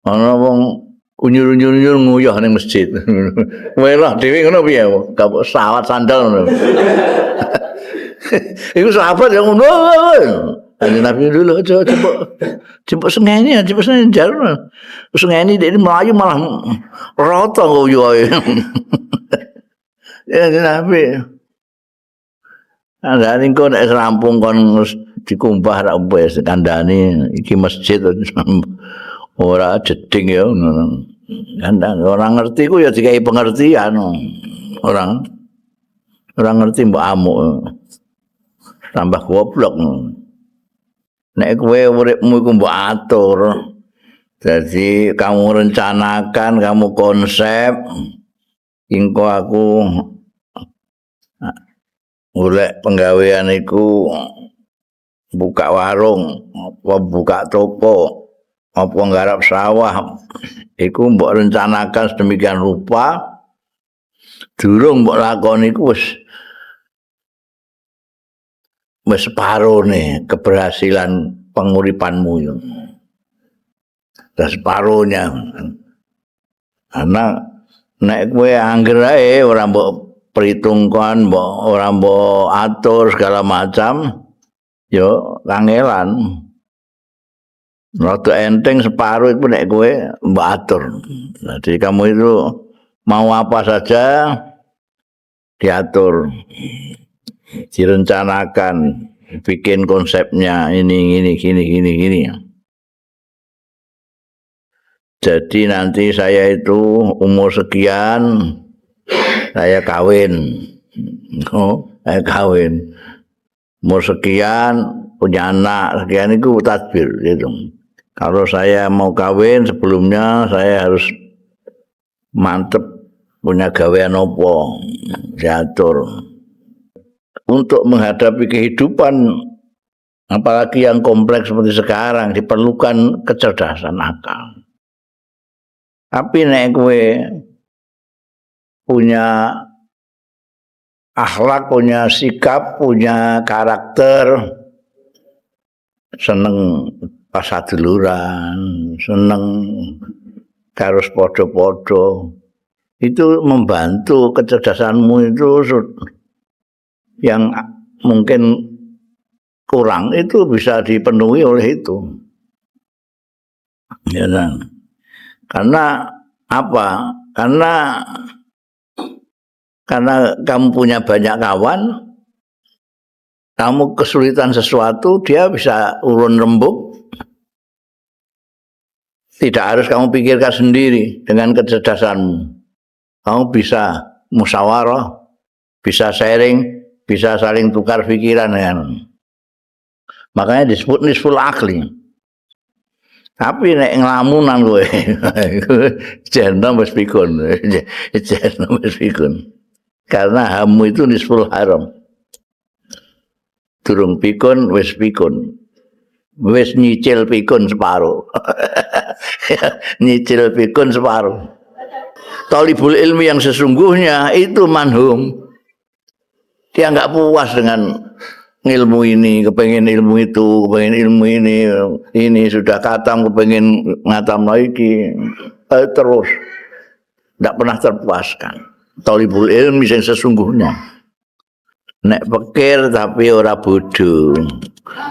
Ana wong unyur-unyur nguyuh ning masjid. Kowe roh dhewe ngono piye? Gak sawat sandal ngono. Iku sahabat yang ngono. Kanjeng Nabi dulu aja coba coba sengeni, coba sengeni jar. Sengeni dia melayu malah rata nguyuhe. Ya Nabi. Kandhani engko nek rampung kon dikumbah ra wis kandhani iki masjid ora jeding ya ngono. Kandhani ora ngerti ku ya dikai pengertian. Orang ora ngerti mbok amuk. Tambah goblok. Nek kowe uripmu iku mbok atur. Jadi kamu rencanakan, kamu konsep, engko aku golek penggawean iku buka warung, apa buka toko, apa nggarap sawah, iku mbok rencanakan sedemikian rupa, durung mbok lakoni iku wis wis separone keberhasilan penguripanmu itu. Separohnya. Karena nek kowe angger ae ora mbok perhitungkan, mbok ora mbok atur segala macam, yo kangelan. Rada enteng separuh iku nek kowe mbok atur. Jadi kamu itu mau apa saja diatur, direncanakan, bikin konsepnya ini gini gini gini. Jadi nanti saya itu umur sekian saya kawin. Oh, saya kawin. Umur sekian punya anak, sekian itu tadbir gitu. Kalau saya mau kawin sebelumnya saya harus mantep punya gawean opo, diatur. Untuk menghadapi kehidupan apalagi yang kompleks seperti sekarang diperlukan kecerdasan akal. Tapi nek kowe punya akhlak, punya sikap, punya karakter, seneng pasaduluran, seneng karo padha-padha, itu membantu kecerdasanmu itu yang mungkin kurang itu bisa dipenuhi oleh itu. Ya kan? Karena apa? Karena kamu punya banyak kawan, kamu kesulitan sesuatu, dia bisa urun rembuk. Tidak harus kamu pikirkan sendiri dengan kecerdasanmu. Kamu bisa musyawarah, bisa sharing, bisa saling tukar pikiran dengan. Makanya disebut nisful akli. Tapi nek nglamunan kowe, jeneng wis pikun. Jeneng wis pikun. Karena hamu itu nisful haram. Durung pikun wis pikun. Wis nyicil pikun separuh. Nyicil pikun separuh. Thalibul ilmi yang sesungguhnya itu manhum. Dia nggak puas dengan ilmu ini, kepengen ilmu itu, kepengen ilmu ini sudah katam, kepengen ngatam lagi, terus nggak pernah terpuaskan. Thalibul ilmi yang sesungguhnya. Nek pikir tapi ora bodoh,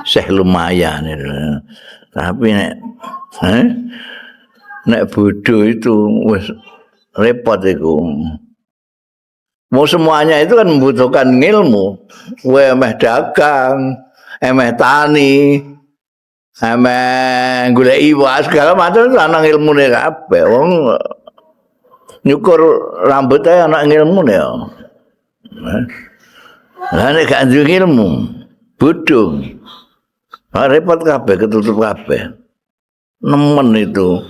seh lumayan itu. Tapi nek bodoh itu wis repot iku. Mau semuanya itu kan membutuhkan ilmu. Kowe emeh dagang, emeh tani, emeh golek iwak segala macam itu ana ilmune kabeh. Wong nyukur rambut ae ana ilmune ya. Lah nek gak duwe ilmu, bodoh. Repot kabeh, ketutup kabeh. Nemen itu.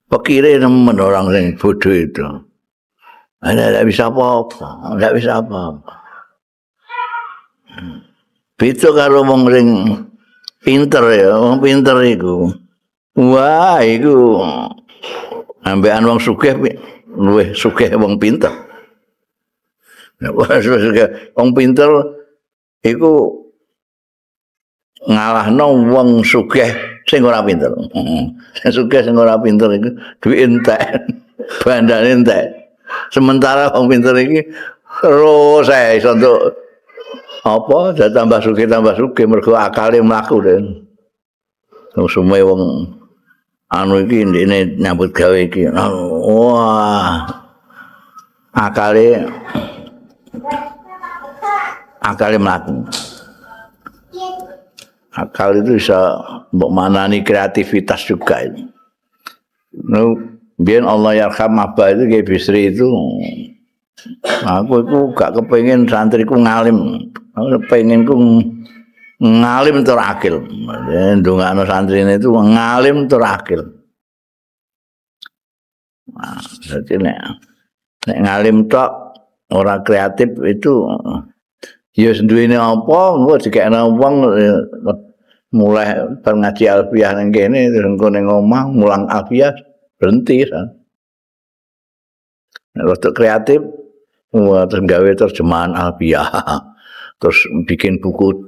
Pikire nemen orang sing bodoh itu. Tidak bisa apa-apa, tidak bisa apa-apa. Beda karo wong sing pinter ya, wong pinter iku. Wah, iku ambekan wong sugih luwih sugih wong pinter. Wong pinter iku ngalahno wong sugih sing ora pinter. Sing sugih sing ora pinter iku duwite entek, bandane entek. Sementara wong pinter iki terus ae iso entuk apa tambah sugih mergo akale mlaku den. Wong sume wong anu iki ndekne nyambut gawe iki. Wah. Akale mlaku. Akal itu bisa mbok manani kreativitas juga itu. No, biyen Allah yarham Abah itu Kiai Bisri itu, aku itu gak kepengin santriku ngalim. Aku kepengin ku ngalim tur akil. Ndongakno santrine itu ngalim tur akil. Nah, jadi nek ngalim tok ora kreatif itu ya duwene apa engko dikekno wong mulai bar ngaji alfiah ning kene terus engko ning omah mulang alfiah berhenti kan. Nek rada kreatif wah, terus gawe terjemahan alfiah, terus bikin buku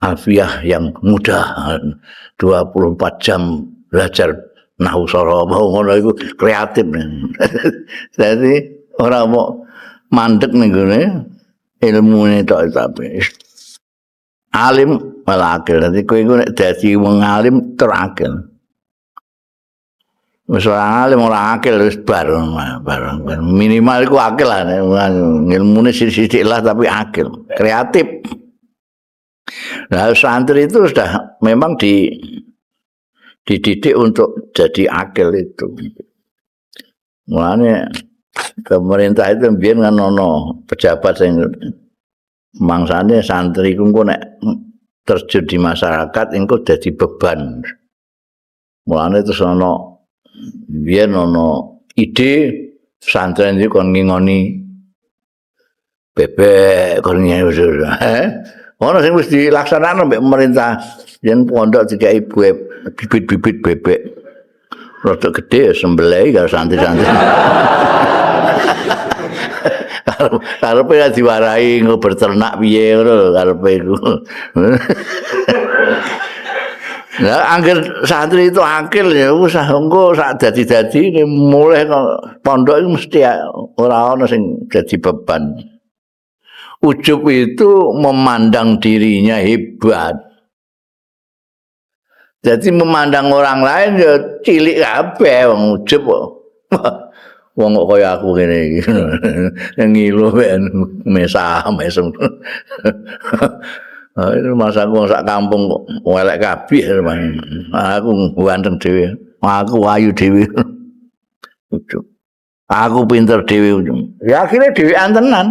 alfiah yang mudah 24 jam belajar nahwu sorof ngono iku kreatif. Jadi ora mau mandek ning gone ilmune tok tapi alim wal akil. Dadi kowe iku nek dadi wong alim terakil. Wis ora alim ora akil wis bar, bar. Minimal iku akil lah, ilmune sithik-sithik lah tapi akil, kreatif. Nah, santri itu sudah memang dididik untuk jadi akil itu. Mulane pemerintah itu biyen kan ono pejabat sing mangsane santri ku engko nek terjun di masyarakat engko dadi beban. Mulane terus ono biyen ono ide santri iki kon ngingoni bebek kon ngingoni. Ono sing wis dilaksanakno mbek pemerintah yen pondok dikai bibit-bibit bebek. Rada gede ya sembelih karo santri-santri. Karepe ya diwarahi engko berternak piye ngono lho karepe iku. Lah angger santri itu akil ya wis engko sak dadi-dadi mulih kok pondok iku mesti ora ana sing dadi beban. Ujub itu memandang dirinya hebat. Jadi memandang orang lain ya cilik kabeh wong ujub kok. Wong kok kaya aku ngene iki. Ngilu mesam mesem. Ah itu masa aku sak kampung kok elek kabeh. Aku ganteng dhewe. Aku ayu dhewe. Ujub. Aku pinter dhewe. Ya akhirnya dhewean tenan.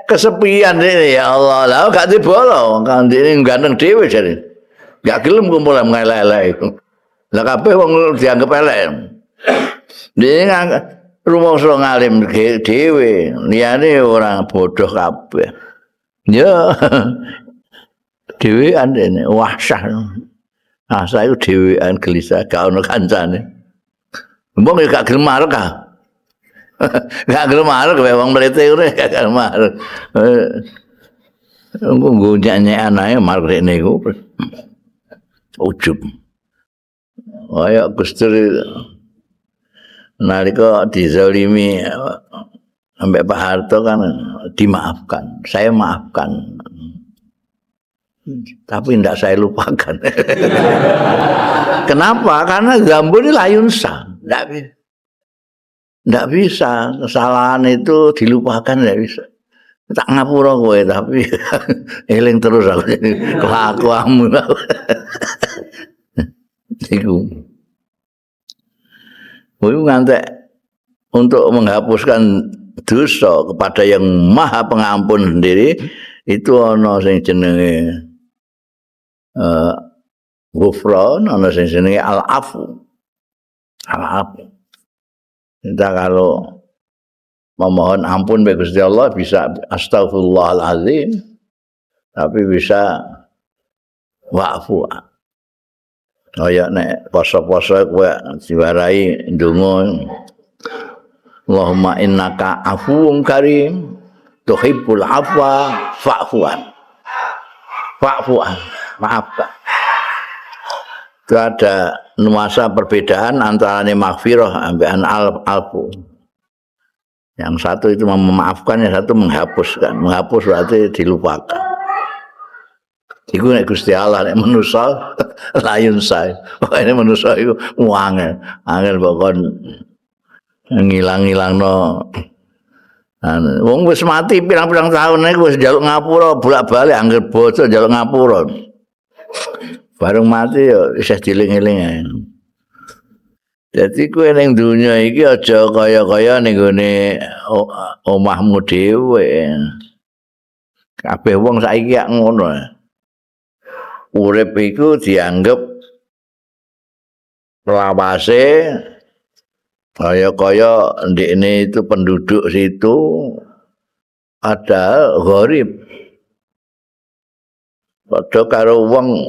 Kesepian deh ya Allah. Lah gak dibolo, kan dene ganteng dhewe jare. Gak gelem kumpul ngelek-elek iku. Lah kabeh wong dianggep elek. Dene rumangsa ngalim dhewe, liyane ora bodoh kabeh. Ya dhewean dene wahsyah. Ah saya dhewean gelisah gak ono kancane. Wong ya gak gelem marek ah. Gak gelem marek kowe wong mlete ngono gak gelem marek. Engko nggo nyanyian ae marek rene iku. Ujub. Kaya Gus Dur nalika dizalimi sampai Pak Harto kan dimaafkan. Saya maafkan. Tapi ndak saya lupakan. Kenapa? Karena Zambu ini layunsa. Ndak bisa. Ndak bisa. Kesalahan itu dilupakan ndak bisa. Tak ngapura kowe tapi eling terus aku kelakuanmu. Iku. Kowe ngantek untuk menghapuskan dosa kepada yang Maha Pengampun sendiri itu ana sing jenenge ghufran, ana sing jenenge al-afu. Al-afu. Kita kalau memohon ampun bagi Gusti Allah bisa astagfirullahalazim, tapi bisa wa'fu. Kaya nek poso-poso kowe diwarai ndonga Allahumma innaka afuwun karim tuhibbul afwa fa'fu an. Fa'fu an. Maafkan. Itu ada nuansa perbedaan antara maghfirah ambekan alfu. Yang satu itu memaafkan, yang satu menghapuskan. Menghapus berarti dilupakan. Iku nek Gusti Allah, nek manusa layun sae. Pokoke manusa iku angel. Angel pokon ngilang-ngilangno. Wong wis mati pirang-pirang tahun iku wis njaluk ngapura bolak-balik, angger bocah njaluk ngapura. Bareng mati ya isih dieling-eling ae. Dadi kowe ning donya iki aja kaya-kaya ning gone omahmu dhewe. Kabeh wong saiki yak ngono. Urip iku dianggep lawase kaya-kaya ndekne itu penduduk situ, ada gharib. Padha karo wong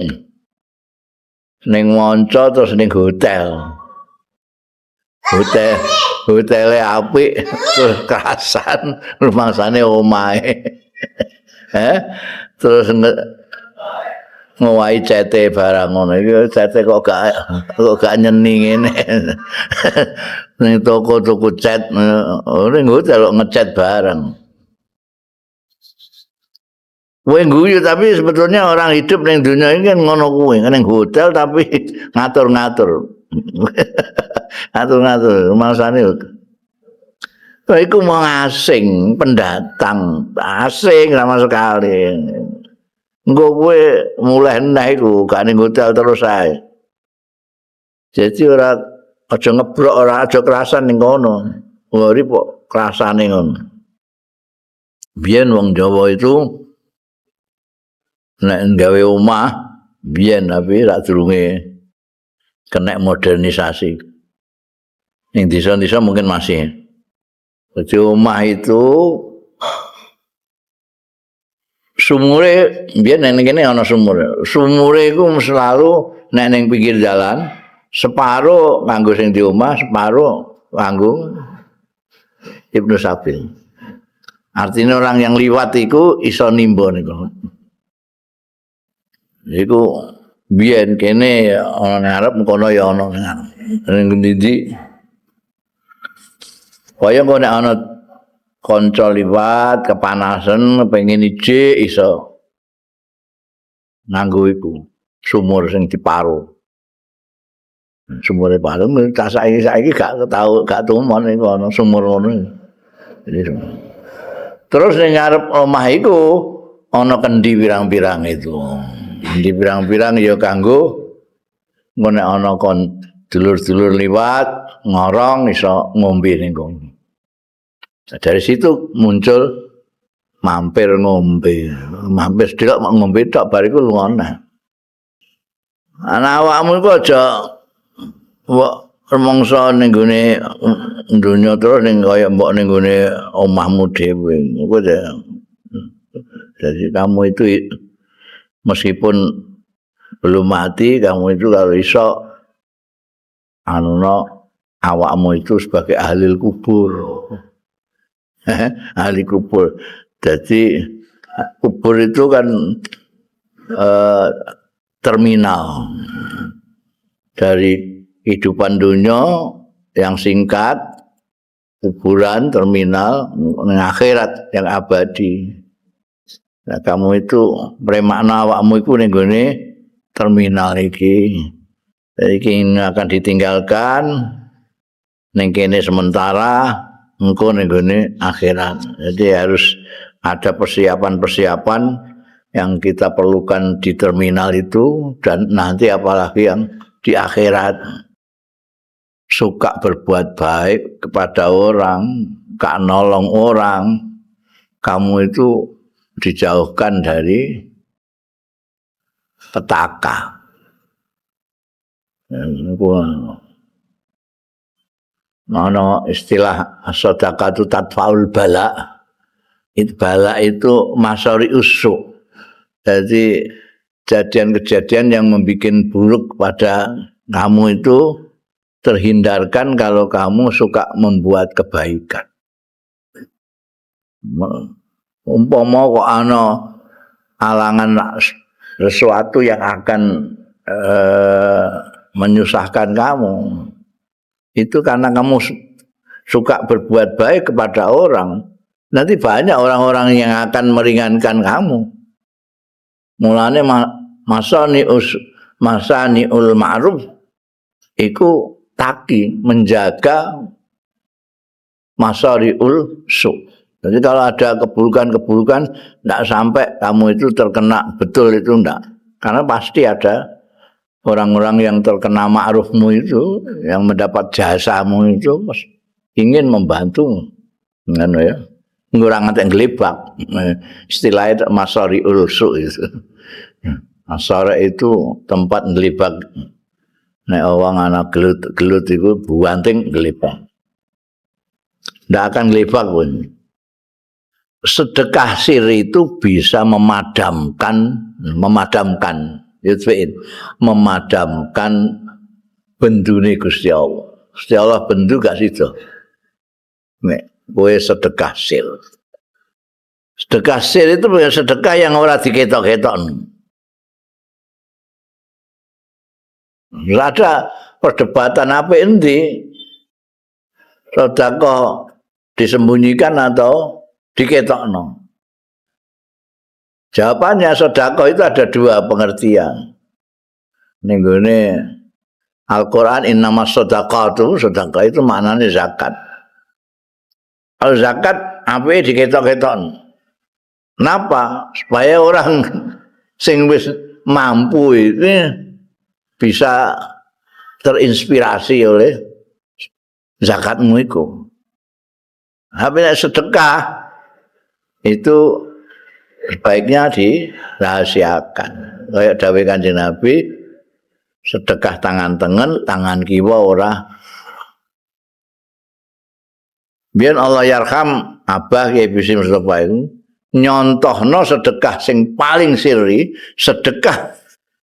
ning manca terus ning hotel. Hotele apik terus kerasan rumangsane omahe. Terus ngowahi cete barang ngono iki, cete kok gak nyeni ngene. Ning toko tuku cat, ning hotel kok ngecat barang. Kowe guyu, tapi sebetulnya orang hidup ning dunia ini kan ngono kuwi, ning hotel tapi ngatur-ngatur. Ngatur-ngatur rumangsane. Kowe iku wong asing, pendatang, asing sama sekali. Engko kowe mulih neh iku gak ning hotel terus ae. Jadi ora aja ngebrok, ora aja kerasan ning kono. Urip kok kerasane ngono. Biyen wong Jawa itu nek gawe omah biyen, tapi rak durunge kena modernisasi. Ning desa-desa mungkin masih. Jadi omah itu sumure biyen ning kene ana sumur. Sumure iku selalu nek ning pinggir jalan, separo nganggo sing di omah, separo nganggo Ibnu Sabil. Artinya orang yang liwat iku iso nimba niku. Iku biyen kene ana ngarep, kono ya ana ngarep. Ning endi kaya kok nek ana kanca liwat kepanasan pengen ijik iso nganggo iku sumur sing diparo. Sumure paro tak saiki gak tau gak tumon iku ana sumur ngono. Jadi terus ning ngarep omah iku ana kendi pirang-pirang itu. Kendi pirang-pirang ya kanggo engko nek ana kon dulur-dulur liwat ngorong iso ngombe ning kono. Nah, dari situ muncul mampir ngombe. Mampir sedelok mak ngombe tok, bar iku lunga. Ana awakmu iku aja mbok rumangsa ning gone donya terus ning kaya mbok ning gone omahmu dhewe. Iku jadi kamu itu meskipun belum mati, kamu itu kalau iso anuno awakmu itu sebagai ahli kubur. Ahli kubur. Jadi kubur itu kan terminal dari kehidupan dunia yang singkat, kuburan terminal akhirat yang abadi. Nah, kamu itu premakna awakmu iku ning gone terminal iki. Iki akan ditinggalkan ning kene sementara, engko ning gone akhirat. Jadi harus ada persiapan-persiapan yang kita perlukan di terminal itu dan nanti apalagi yang di akhirat. Suka berbuat baik kepada orang, gak nolong orang, kamu itu dijauhkan dari petaka. Ana istilah sedekah tadfaul bala. Itu bala itu masari usuk. Jadi kejadian-kejadian yang membuat buruk pada kamu itu terhindarkan kalau kamu suka membuat kebaikan. Umpama kok ana alangan sesuatu yang akan menyusahkan kamu. Itu karena kamu suka berbuat baik kepada orang. Nanti banyak orang-orang yang akan meringankan kamu. Mulane masaniul ma'ruf iku taki menjaga masariul su. Jadi kalau ada keburukan-keburukan ndak sampai kamu itu terkena betul itu ndak. Karena pasti ada orang-orang yang terkena ma'rufmu itu, yang mendapat jasamu itu ingin membantu. Ngono ya. Ngurang ngantek nglebak. Istilahnya masariul su itu. Masara itu tempat nglebak. Nek wong ana gelut-gelut iku buanting nglebak. Ndak akan nglebak pun. Sedekah sir itu bisa memadamkan memadamkan bendune Gusti Allah. Gusti Allah bendu gak sida. Nek kowe sedekah sir. Sedekah sir itu bukan sedekah yang ora diketok-ketok. Nggak ada perdebatan apa endi. Sedekah disembunyikan atau diketokno. Jawabannya sedekah itu ada dua pengertian. Ning gone Al-Qur'an innamas shadaqatu, sedekah itu maknanya zakat. Kalau zakat ape diketok-ketokno. Kenapa? Supaya orang sing wis mampu itu bisa terinspirasi oleh zakatmu iku. Tapi nek sedekah itu sebaiknya dirahasiakan. Kayak dawuh Kanjeng Nabi, sedekah tangan tengen, tangan kiwa ora. Biyen Allah yarham Abah Kyai Bisri Mustofa iku nyontohno sedekah sing paling sirri, sedekah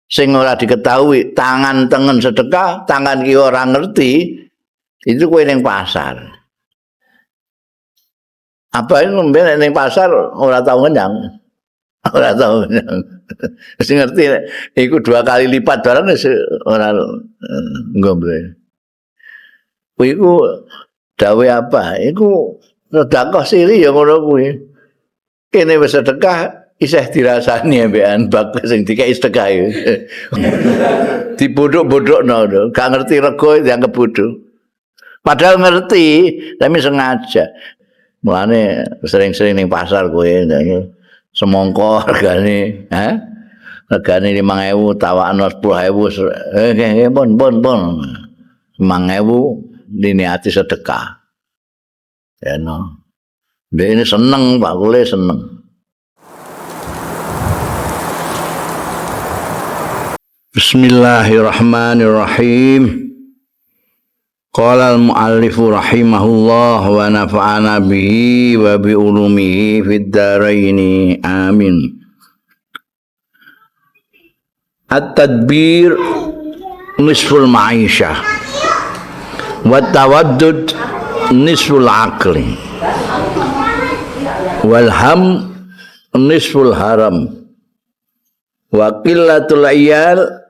sing ora diketahui, tangan tengen sedekah, tangan kiwa ora ngerti, itu kowe ning pasar. Abah iku mben ning pasar ora tau ngenyang. Ora tau ngenyang. Wis ngerti iku dua kali lipat barang wis ora ngombe. Kuwi iku dawuh apa? Iku sedekah siri ya ngono kuwi. Kene wis sedekah isih dirasani ambekan bak sing dikeki sedekah iki. Dibodhok-bodhokno, gak ngerti rego dianggep bodho. Padahal ngerti, tapi sengaja. Mulane sering-sering ning pasar kowe semongko regane, ha? Regane 5.000 tawakno 10.000. Pun pun. 5.000 diniati sedekah. Ya no. Dia ini seneng, Pak Kule seneng. Bismillahirrahmanirrahim. Qala al-muallifu rahimahullah wa nafa'ana bihi wa bi ulumihi fid dharaini. Amin. At-tadbir nisful ma'isyah wa tawaddud nisful aqli wal ham nisful haram wa qillatul iyal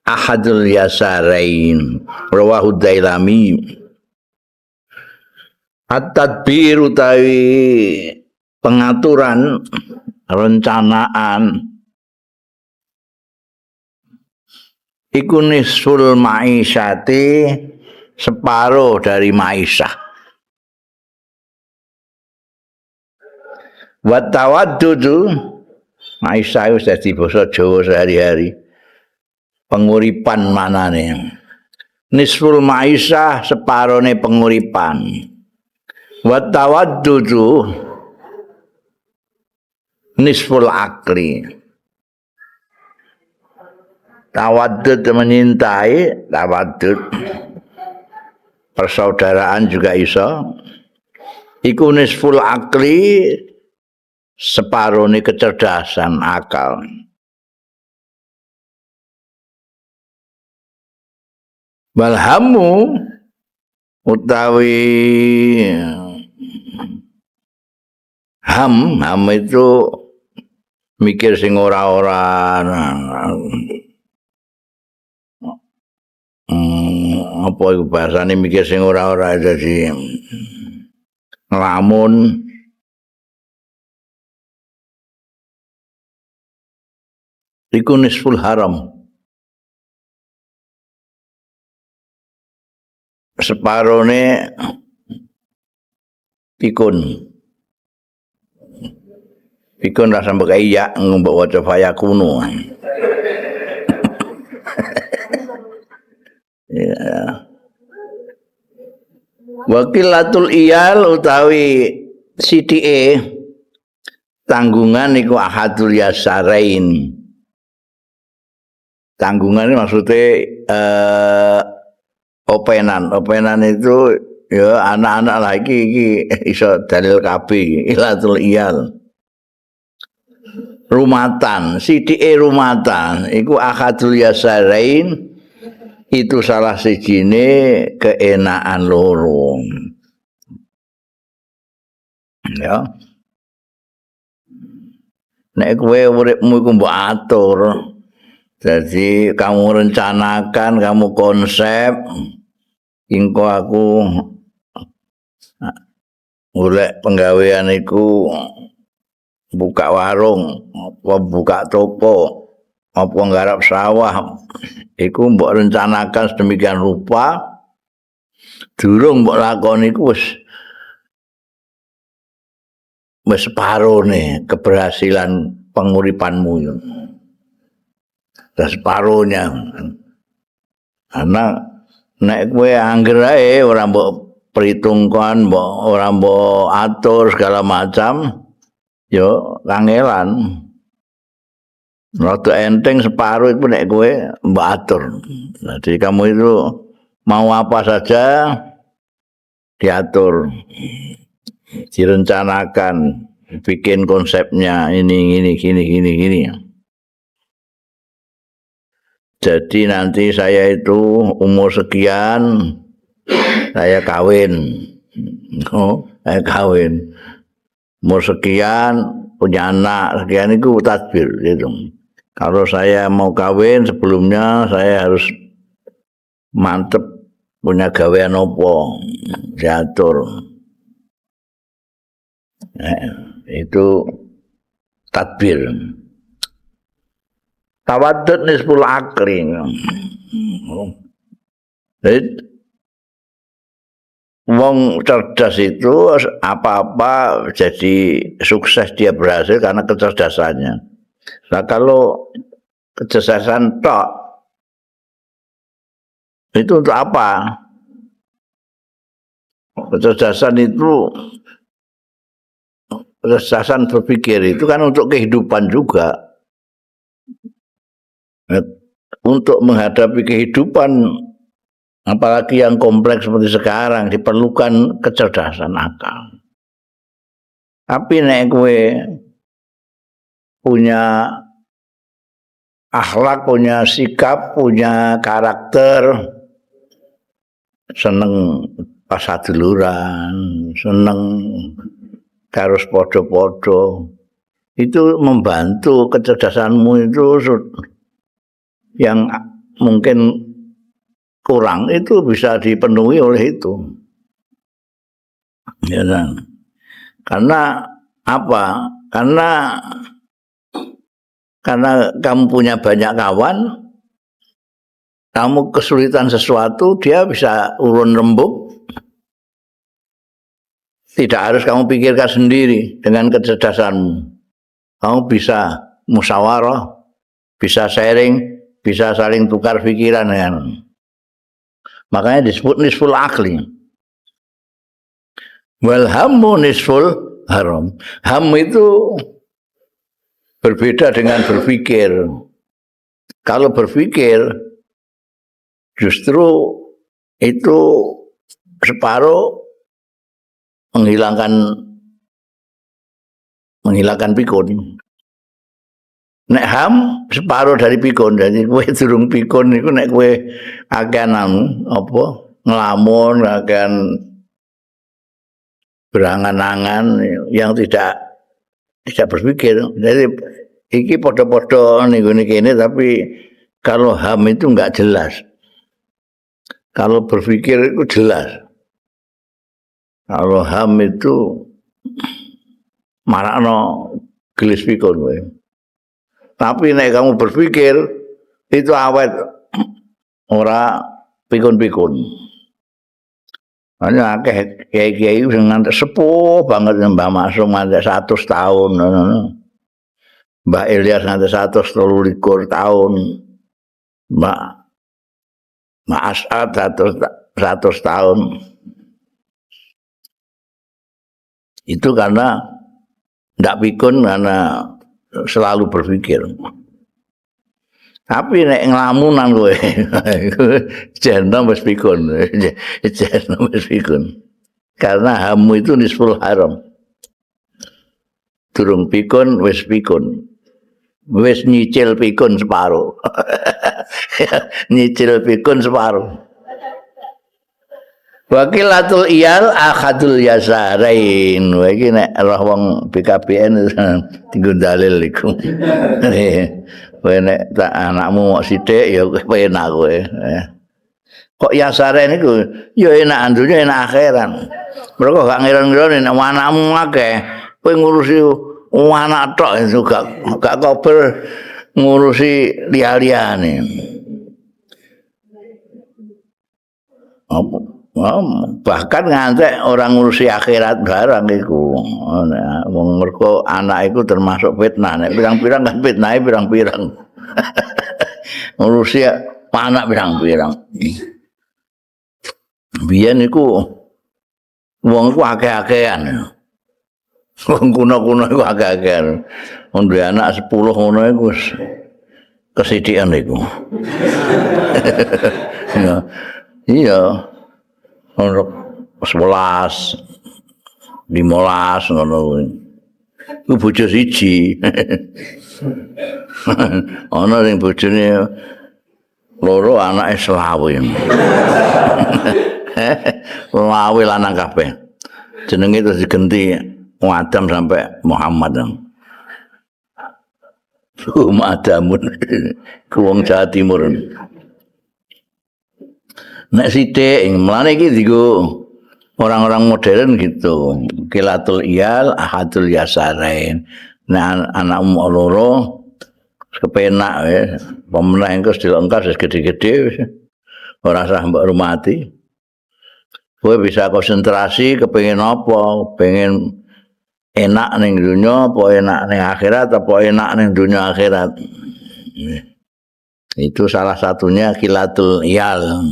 ahadul yasarain. Rawahu Dailami. At-tadbir utawi pengaturan, rencanaan iku nisful ma'isyati, separuh dari ma'isyah. Wa tawaddudu, ma'isyah wis dadi basa Jawa sehari-hari, penguripan manane. Nisful ma'isyah separone penguripan. Wa tawaddudu nisful akli. Tawaddud menyintai, tawaddud persaudaraan juga iso. Iku nisful akli, separone kecerdasan akal. Walhamu utawi ham, ham itu mikir sing ora-ora. Apa iku bahasane mikir sing ora-ora dadi nglamun. Iku nisful haram. Separone pikun. Pikun rasa mbok iya mbok waca fayakunu. Ya. Wakilatul iyal utawi sithike tanggungan iku ahadul yasarain. Tanggungan maksudnya openan. Openan itu ya anak-anak lah iki iso dalil kabeh ilatul iyal. Rumatan, sithike rumatan iku ahadul yasarain, itu salah sijine keenakan loro. Ya. Nek kowe uripmu iku mbok atur. Jadi kamu rencanakan, kamu konsep, engko aku golek penggawean iku buka warung, apa buka toko, apa nggarap sawah, iku mbok rencanakan sedemikian rupa, durung mbok lakoni iku wis separone keberhasilan penguripanmu itu. Separuhnya. Karena nek kowe angger ae ora mbok perhitungkan, ora mbok atur segala macam, yo kangelan. Rada enteng separuh iku nek kowe mbok atur. Jadi kamu itu mau apa saja diatur, direncanakan, bikin konsepnya ini gini gini gini gini. Jadi nanti saya itu umur sekian saya kawin. Oh, saya kawin. Umur sekian punya anak, sekian itu tadbir gitu. Kalau saya mau kawin sebelumnya saya harus mantep punya gawean opo, diatur. Itu tadbir. Tawaddud nisful akli. Jadi wong cerdas itu apa-apa jadi sukses, dia berhasil karena kecerdasannya. Nah kalau kecerdasan tok itu untuk apa? Kecerdasan itu, kecerdasan berpikir itu kan untuk kehidupan juga. Untuk menghadapi kehidupan apalagi yang kompleks seperti sekarang diperlukan kecerdasan akal. Tapi nek kowe punya akhlak, punya sikap, punya karakter, seneng pasaduluran, seneng karo padha-padha, itu membantu kecerdasanmu itu yang mungkin kurang itu bisa dipenuhi oleh itu. Ya kan? Karena apa? Karena kamu punya banyak kawan, kamu kesulitan sesuatu, dia bisa urun rembuk. Tidak harus kamu pikirkan sendiri dengan kecerdasanmu. Kamu bisa musyawarah, bisa sharing, bisa saling tukar pikiran kan. Makanya disebut nisful akli. Wal hammu nisful haram. Ham itu berbeda dengan berpikir. Kalau berpikir justru itu separuh menghilangkan pikun. Nek ham separuh dari pikun, jadi kowe durung pikun iku nek kowe akehan apa nglamun, akehan berangan-angan yang tidak berpikir. Jadi iki padha-padha ning gone kene, tapi kalau ham itu enggak jelas. Kalau berpikir itu jelas. Kalau ham itu marakno gelis pikun kowe. Tapi nek kamu berpikir itu awet ora pikun-pikun. Hanya akeh kiai-kiai sing ngantek sepuh banget, Mbah Maksum ngantek 100 tahun ngono. Mbah Ilyas ngantek 123 tahun. Mbah As'ad 100 tahun. Itu karena ndak pikun, karena selalu berpikir. Tapi nek nglamunan kowe jeneng wis pikun, jeneng wis pikun. Karena hamu itu nisful haram. Durung pikun wis pikun. Wis nyicil pikun separuh. Nyicil pikun separuh. Wakilatul iyal akhadul yasarain. Wah iki nek roh wong BKBN dienggo dalil iku. Kowe nek tak anakmu mok sithik ya penak kowe. Kok yasarain iku ya enak dunya enak akhirat. Mergo gak ngira-ngira nek anakmu akeh, kowe ngurusi anak tok itu gak kober ngurusi liya-liyane. Apa? Bahkan ngantek orang ngurusi akhirat barang iku. Wong mergo anak iku termasuk fitnah. Nek pirang-pirang kan fitnahe pirang-pirang. Ngurusi anak pirang-pirang. Biyen iku wong iku akeh-akehan. Wong kuno-kuno iku akeh-akehan. Wong duwe anak 10 ngono iku wis kesithikan iku. Iya. Ono 11, 15 ngono kuwi. Iku bojo siji. Ono sing bojone loro anake selawe. Selawe lanang kabeh. Jenenge terus digenti Adam sampai Muhammad. Adamun ku wong Jawa Timur. Nek sithik mlane iki dienggo orang-orang modern gitu. Kilatul iyal ahadul yasarain. Nek anakmu loro kepenak ya. Pemenang engko dilengkas wis gede-gede wis. Ora usah mbok rumati. Kowe bisa konsentrasi kepengin apa? Pengen enak ning dunya apa enak ning akhirat apa enak ning dunya akhirat. Itu salah satunya kilatul iyal.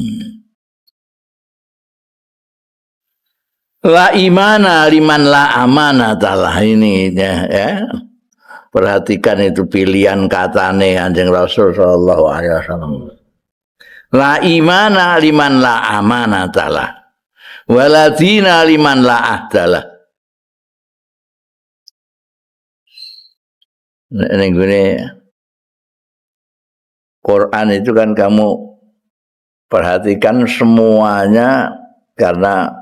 La imana liman la amanatalah ini ya, ya. Perhatikan itu pilihan katane Kanjeng Rasul sallallahu alaihi wasallam. La imana liman la amanatalah. Wala dina liman la ahdalah. Ning gone Quran itu kan kamu perhatikan semuanya karena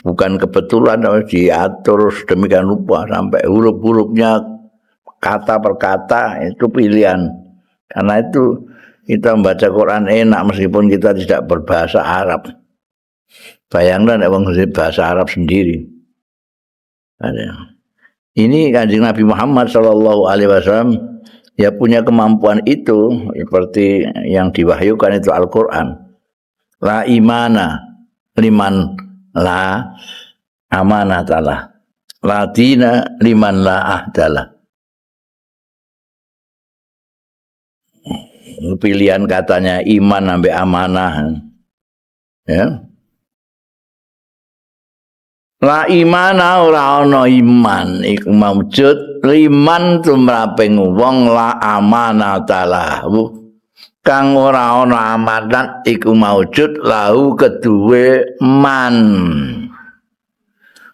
bukan kebetulan diatur sedemikian rupa sampai huruf-hurufnya kata per kata itu pilihan. Karena itu kita membaca Quran enak meskipun kita tidak berbahasa Arab. Bayangkan nek wong bahasa Arab sendiri. Ini Kanjeng Nabi Muhammad sallallahu alaihi wasallam ya punya kemampuan itu seperti yang diwahyukan itu Al-Qur'an. La imana liman la amanatalah. La dina liman la ahdalah. Pilihan katanya iman sampai amanah. Ya. La imana ora ana iman iku maujud liman tumraping wong la amanatalah. Kang ora ana amanat iku maujud lahu keduwe man.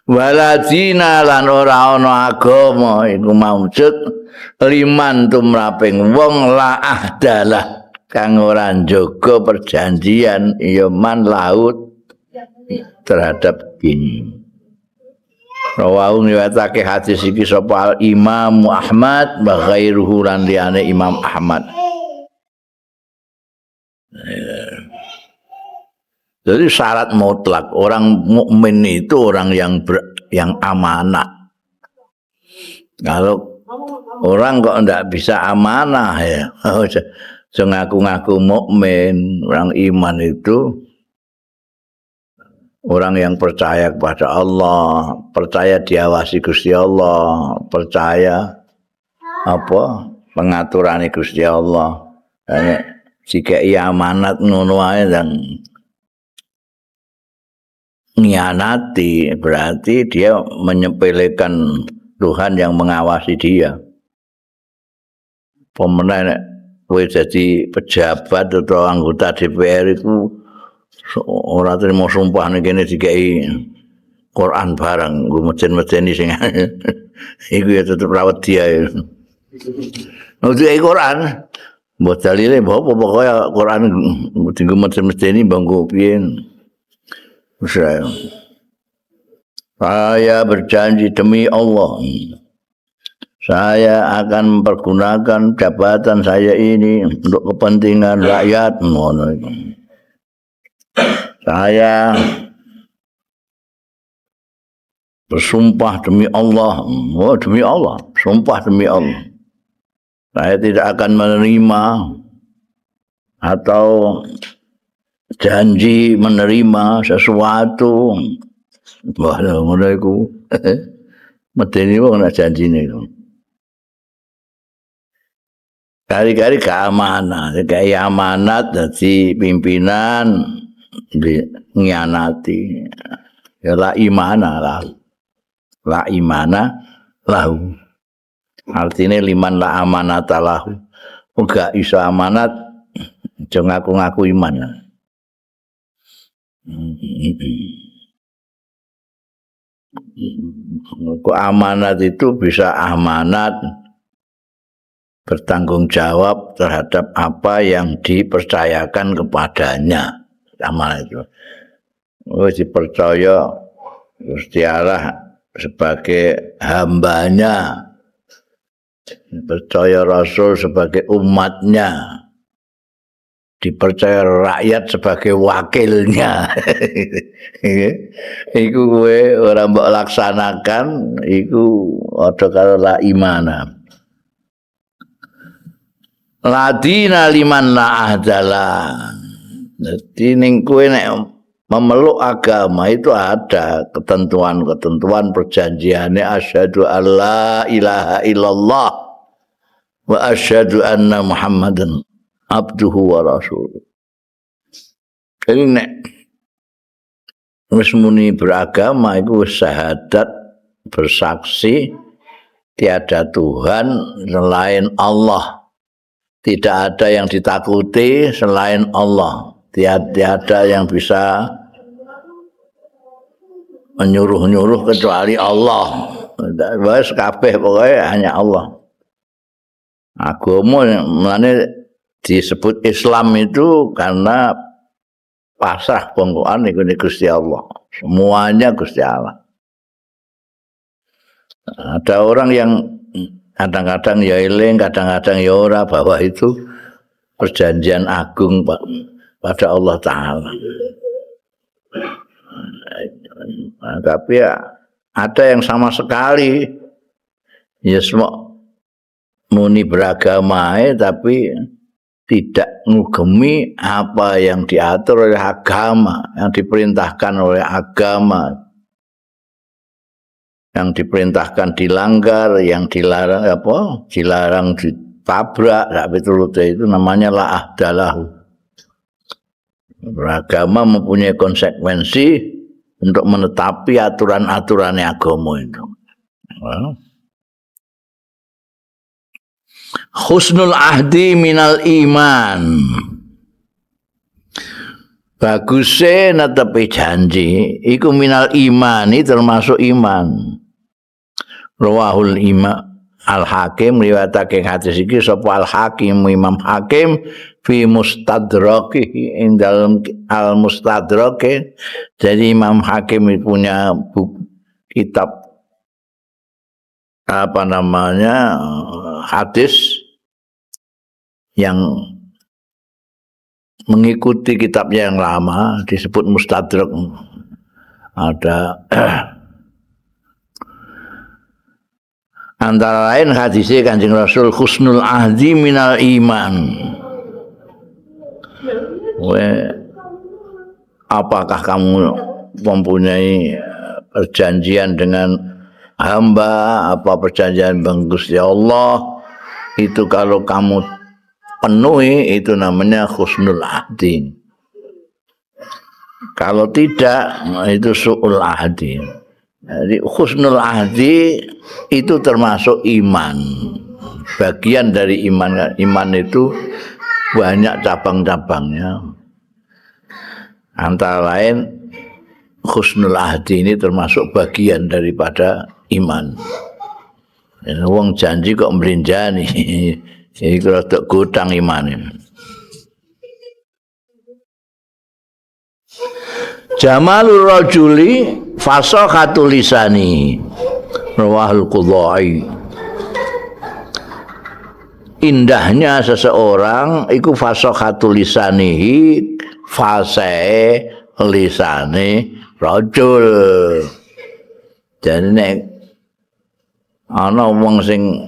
Waladina lan ora ana agama iku maujud liman tumraping wong la ahdalah kang ora njaga perjanjian ya man laut terhadap din. Rawahu riwayatake hadis iki sapa al Imam Ahmad wa ghairuhu lan liyane Imam Ahmad. Jadi syarat mutlak orang mukmin itu orang yang amanah. Kalau orang kok ndak bisa amanah ya, ngaku-ngaku mukmin, orang iman itu orang yang percaya kepada Allah, percaya diawasi Gusti Allah, percaya apa pengaturane Gusti Allah. Nek dikeki amanat ngono ae dan ngianati, berarti dia menyepelekan Tuhan yang mengawasi dia. Pemenang nek kowe dadi pejabat atau anggota DPR itu ora trimo sumpah ning kene dikeki Quran barang, nggo meden-medeni sing iku ya tetep ra wedi ae. Nek dikeki Quran, mbok dalile mbok apa pokoke Quran dienggo meden-medeni mbok nggo piye. Saya berjanji demi Allah, saya akan mempergunakan jabatan saya ini untuk kepentingan rakyat. Saya bersumpah demi Allah, oh demi Allah, sumpah demi Allah. Saya tidak akan menerima atau janji menerima sesuatu. Wah, ngono iku. Medeni wong nek janjine iku. Kari-kari gak amanah, gak amanat dadi pimpinan ngianati. Ya la imana lah. La imana lahu. Artine liman la amanata lahu. Wong gak iso amanat aja ngaku-ngaku iman. Kok amanat itu bisa amanat bertanggung jawab terhadap apa yang dipercayakan kepadanya. Amanat itu. Oh, dipercaya Gusti Allah sebagai hambanya, dipercaya Rasul sebagai umatnya, dipercaya rakyat sebagai wakilnya. Iku kowe ora mbok laksanakan, iku padha karo la imana. La dina liman la ahdala. Dadi ning kowe nek memeluk agama itu ada ketentuan-ketentuan perjanjiane, asyhadu alla ilaha illallah wa asyhadu anna Muhammadan abduhu wa rasuluh. Jadi nek wis muni beragama iku wis syahadat, bersaksi tiada Tuhan selain Allah, tidak ada yang ditakuti selain Allah, tiada yang bisa menyuruh-nyuruh kecuali Allah. Wis kabeh pokoke hanya Allah. Agama mulane disebut Islam itu karena pasrah bongkoan iku Gusti Allah. Semuanya Gusti Allah. Ada orang yang kadang-kadang ya eling, kadang-kadang ya ora, bahwa itu perjanjian agung pada Allah Ta'ala. Nah, tapi ya ada yang sama sekali ya semua muni beragama tapi tidak ngugemi apa yang diatur oleh agama, yang diperintahkan oleh agama, yang diperintahkan dilanggar, yang dilarang apa? Dilarang ditabrak, sak piturute itu namanya la ahdalahu. Beragama mempunyai konsekuensi untuk menetapi aturan-aturan agama itu. Husnul ahdi minal iman. Baguse netepi janji iku minal imani, termasuk iman. Rawahul Imam Al-Hakim, riwayatake hadis iki sapa Al-Hakim, Imam Hakim fi mustadrakihi, ing dalem Al-Mustadrake. Jadi Imam Hakim punya buku, kitab apa namanya, hadis yang mengikuti kitabnya yang lama disebut Mustadrak. Ada antara lain hadisnya Kanjeng Rasul husnul ahdi minal iman. Apakah kamu mempunyai perjanjian dengan hamba, apa perjanjian dengan Gusti Allah? Itu kalau kamu penuhi itu namanya husnul ahdi. Kalau tidak itu su'ul ahdi. Jadi husnul ahdi itu termasuk iman. Bagian dari iman. Iman itu banyak cabang-cabangnya. Antara lain husnul ahdi ini termasuk bagian daripada iman. Wong janji kok mlinjani. Iku rada gotang imane. Jamalur rajuli fasahatul lisani. Rawahul Qudai. Indahnya seseorang iku fasahatul lisanihi, fasahe lisane rajul. Jadi nek ana wong sing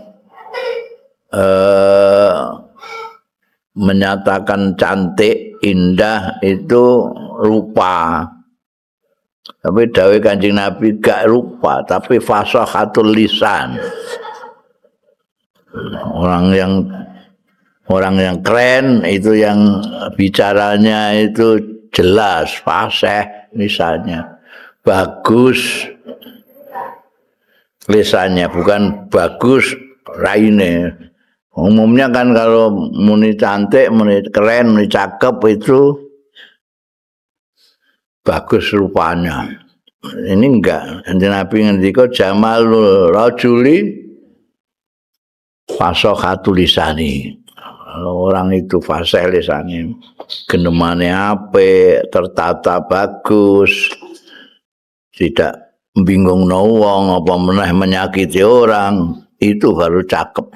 menyatakan cantik, indah itu rupa. Tapi dawuh Kanjeng Nabi gak rupa, tapi fasahatul lisan. Orang yang keren itu yang bicaranya itu jelas, fasih lisannya, bagus lisannya, bukan bagus raine. Umumnya kan kalau muni cantik, muni keren, muni cakep itu bagus rupanya. Ini enggak. Nabi ngendika jamalul rajuli fasahatul lisani. Kalau orang itu fasih lisane, genemane apik, tertata bagus, tidak bingungno wong apa meneh menyakiti orang, itu baru cakep.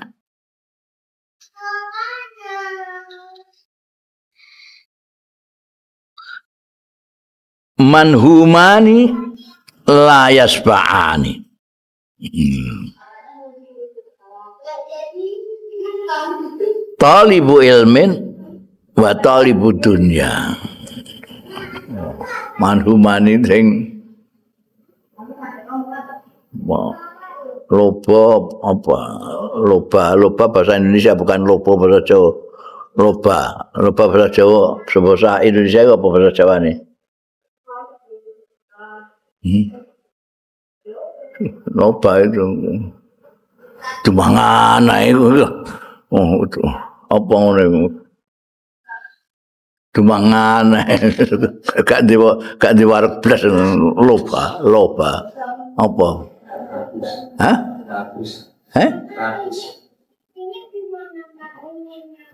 Manhumani la yasba'ani. Talibu ilmin wa talibu dunya. Manhumani sing loba apa? Loba bahasa Indonesia bukan lobo bahasa Jawa. Loba bahasa Jawa, bahasa Indonesia apa bahasa Jawa nih? Loba itu dumangan ae iku. Oh, itu apa ngono iku? Dumangan gak diwareg blas loba. Apa? Hah? Heh?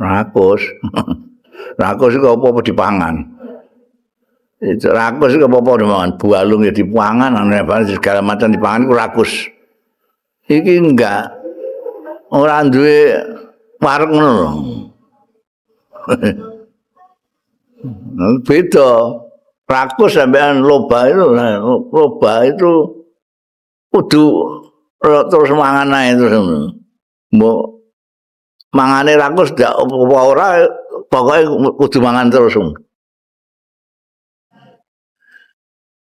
Rakus. Rakus iku apa-apa dipangan. Itu rakus iku apa-apa dipangan, bualung ya dipangan, aneh banget segala macam dipangan iku rakus. Iki enggak. Ora duwe wareg ngono lho. Beda. Rakus sampean loba itu, loba itu kudu terus mangan ae terus ngono. Mbok mangane rakus ndak apa ora, pokoke kudu mangan terus.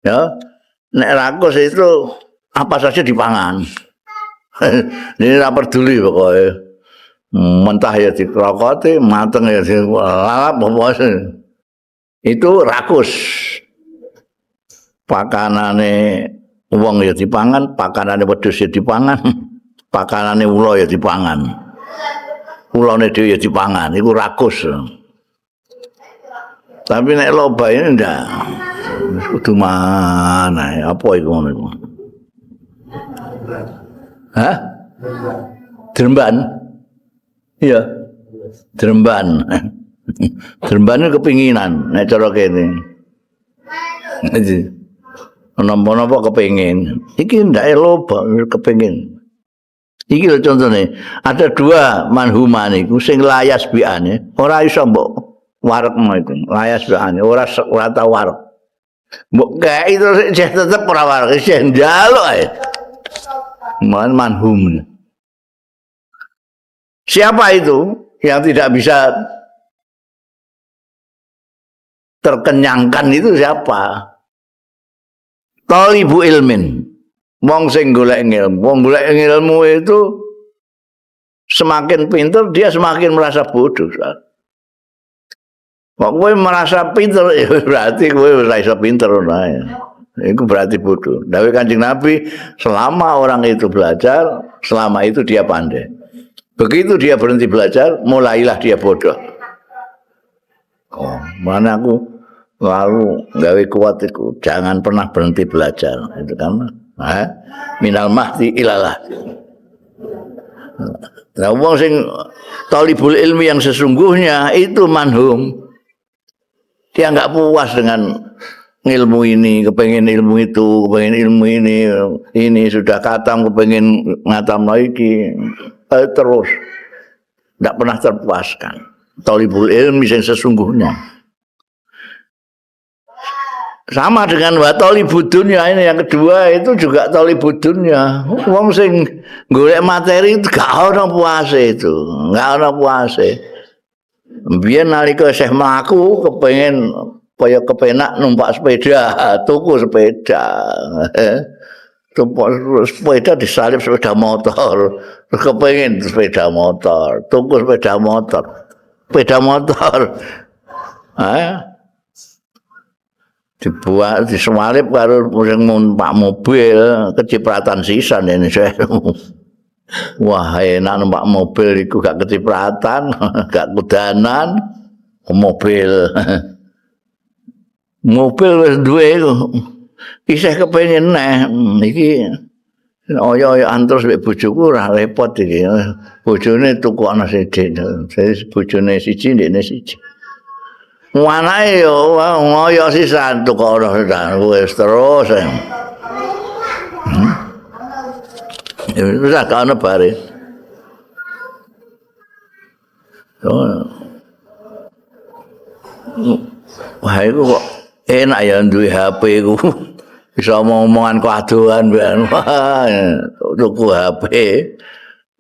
Ya, nek rakus itu apa saja dipangan. Ini ora peduli pokoke. Mentah ya dikrokoti, mateng ya dilalap, pokoke. Itu rakus. Pakanane wong ya dipangan, pakanane wedhus ya dipangan, pakanane ula ya dipangan. Ulane dhewe ya dipangan, iku rakus. Tapi nek loba ini ndak. Kudu mana apa iku ngono iku? Hah? Dremban. Iya. Dremban. Dremban itu kepinginan nek cara kene. Napa-napa kepingin. Iki ndak loba kepingin. Iki lho contone. Ada dua manhuman iku sing layas biane, ora iso mbok Warekno itu, layas baane ora ora tau warek. Mbok kei terus isih tetep ora warek, isih njaluk ae. Man manhum. Siapa itu yang tidak bisa terkenyangkan itu siapa? Talibu ilmin. Wong sing golek ilmu, wong golek ilmu itu semakin pinter dia semakin merasa bodoh. Kok kowe merasa pinter ya berarti kowe ora iso pinter ngono ae. Iku berarti bodoh. Dawuh Kanjeng Nabi, selama orang itu belajar, selama itu dia pandai. Begitu dia berhenti belajar, mulailah dia bodoh. Oh, mana aku lalu gawe kuat iku, jangan pernah berhenti belajar, itu kan. Ha? Minal mahdi ilalah. Nah, wong sing talibul ilmi yang sesungguhnya itu manhum. Dia nggak puas dengan ilmu ini, kepengen ilmu itu, kepengen ilmu ini sudah katam, kepengen ngatam lagi, terus nggak pernah terpuaskan. Talibul ilmi yang sesungguhnya. Sama dengan wa talibud dunya ini yang kedua itu juga talibud dunya. Wong sing golek materi itu gak ono puase itu, gak ono puase. Biyen nalika isih mlaku kepengin kaya kepenak numpak sepeda, tuku sepeda. Tuku sepeda disalip sepeda motor, terus kepengin sepeda motor, tuku sepeda motor. Sepeda motor. Dibuat disemalip karo sing numpak mobil kecipratan sisan ini saya. Wah, enak numpak mobil iku gak kecipratan, gak kudanan, mobil. Mobil wis duwe iku. Isih kepengin neh iki oyo-oyoan terus mek bojoku ora repot iki. Bojone tuku ana sithik. Jadi bojone siji ndekne siji. Anake yo ngoyo sisan tuku ana sisan wis terus. Ya wis gak ana bare. Wah, iku kok enak ya duwe HP iku. Bisa omong-omongan kadohan wah, tuku HP.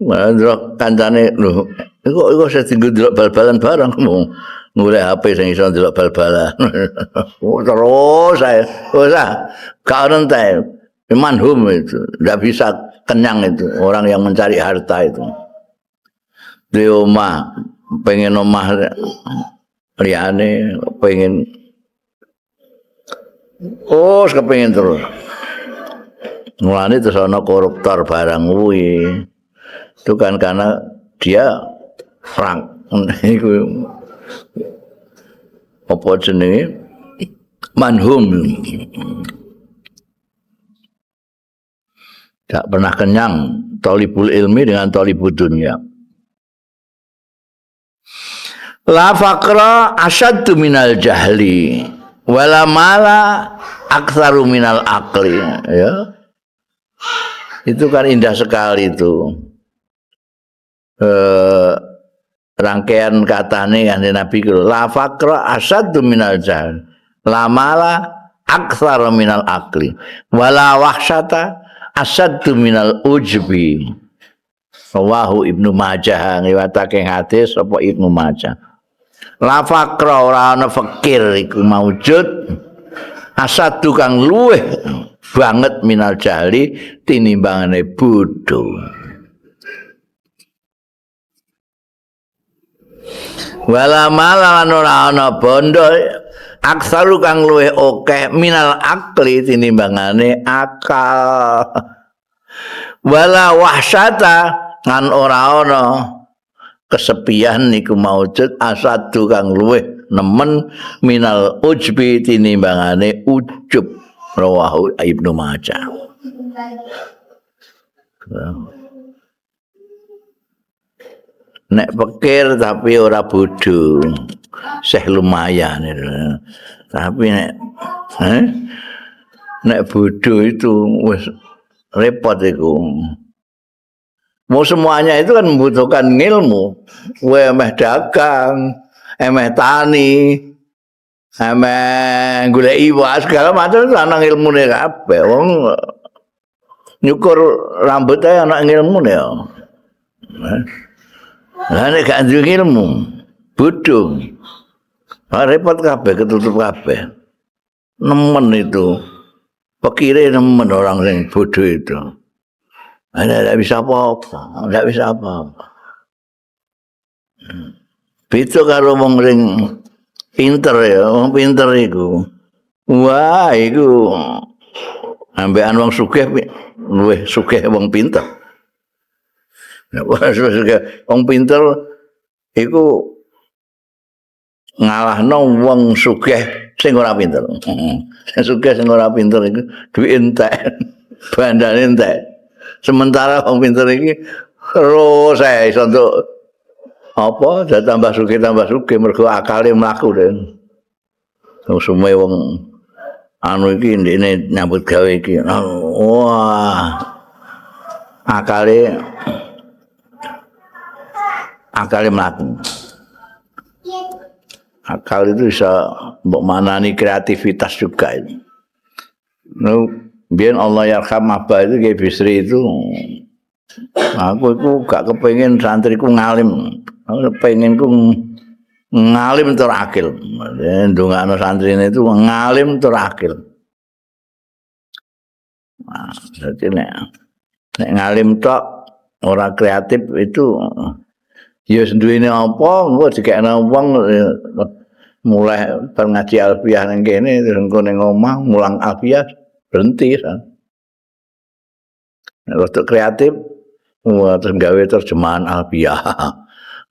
Malah ndelok kancane lho, iku iku sing dienggo ndelok bal-balan bareng golek HP sing iso ndelok bal-balan. Terus saya, wis ah, gak ono entek. Manhum itu, ndak bisa kenyang itu orang yang mencari harta itu. Di omah, pengen omah liyane, pengen oh, kepengin terus. Mulane terus ana koruptor barang kuwi. Itu kan karena dia frank iku apa jenenge manhum. Tidak pernah kenyang talibul ilmi dengan talibud dunya. La faqra asyaddu minal jahli wala mala aktsaru minal aqli, ya. Itu kan indah sekali itu. Rangkaian katane kanjeng Nabi ku la faqra asyaddu minal jahl, la mala aktsaru minal aqli, wala wahsyata asyaddu minal ujbi. Rawahu Ibnu Majah, ngriwayatake hadis apa Ibnu Majah. La faqra ora ana fakir iku maujud asadu kang luweh banget minal jahli tinimbangane bodho. Wala mala lan ora ana bondo aksaru kang luweh akeh minal akli tinimbangane akal. Wala wahsyata lan ora ana kesepian niku maujud asadu kang luweh nemen minal ujbi tinimbangane ujub. Rawahu Ibnu Majah. Nek pikir tapi ora bodho, seh lumayan itu. Tapi nek nek bodho itu wis repot iku. Mau semuanya itu kan membutuhkan ilmu. Kowe meh dagang, Emeh tani, emeh golek iwak segala macam ana ilmune kabeh. Wong nyukur rambut ae ana ilmune ya. Lah nek gak duwe ilmu, bodho. Repot kabeh, ketutup kabeh. Nemen itu. Pikire nemen orang sing bodoh itu. Nggak bisa apa-apa, nggak bisa apa-apa. Beda karo wong sing pinter ya, wong pinter iku. Wah, iku ambekan wong sugih luwih sugih wong pinter. Wong pinter iku ngalahno wong sugih sing ora pinter. Sing sugih sing ora pinter iku duwe entek, bandane entek. Sementara wong pinter iki terus ae iso entuk apa tambah sugih mergo akale mlaku den. Wong sume wong anu iki ndekne nyambut gawe iki. Wah. Akale mlaku. Akal itu bisa mbok manani kreativitas juga itu. No, biyen Allah yarham Abah itu Kiai Bisri itu, aku itu gak kepengin santriku ngalim. Aku kepengin ku ngalim tur akil. Ndongakno santrine itu ngalim tur akil. Nah, jadi nek ngalim tok ora kreatif itu ya duwene apa engko dikekno wong mulai ngaji alfiah ning kene terus engko ning omah mulang alfiah berhenti kan. Nek rodok kreatif terus gawe terjemahan alfiah,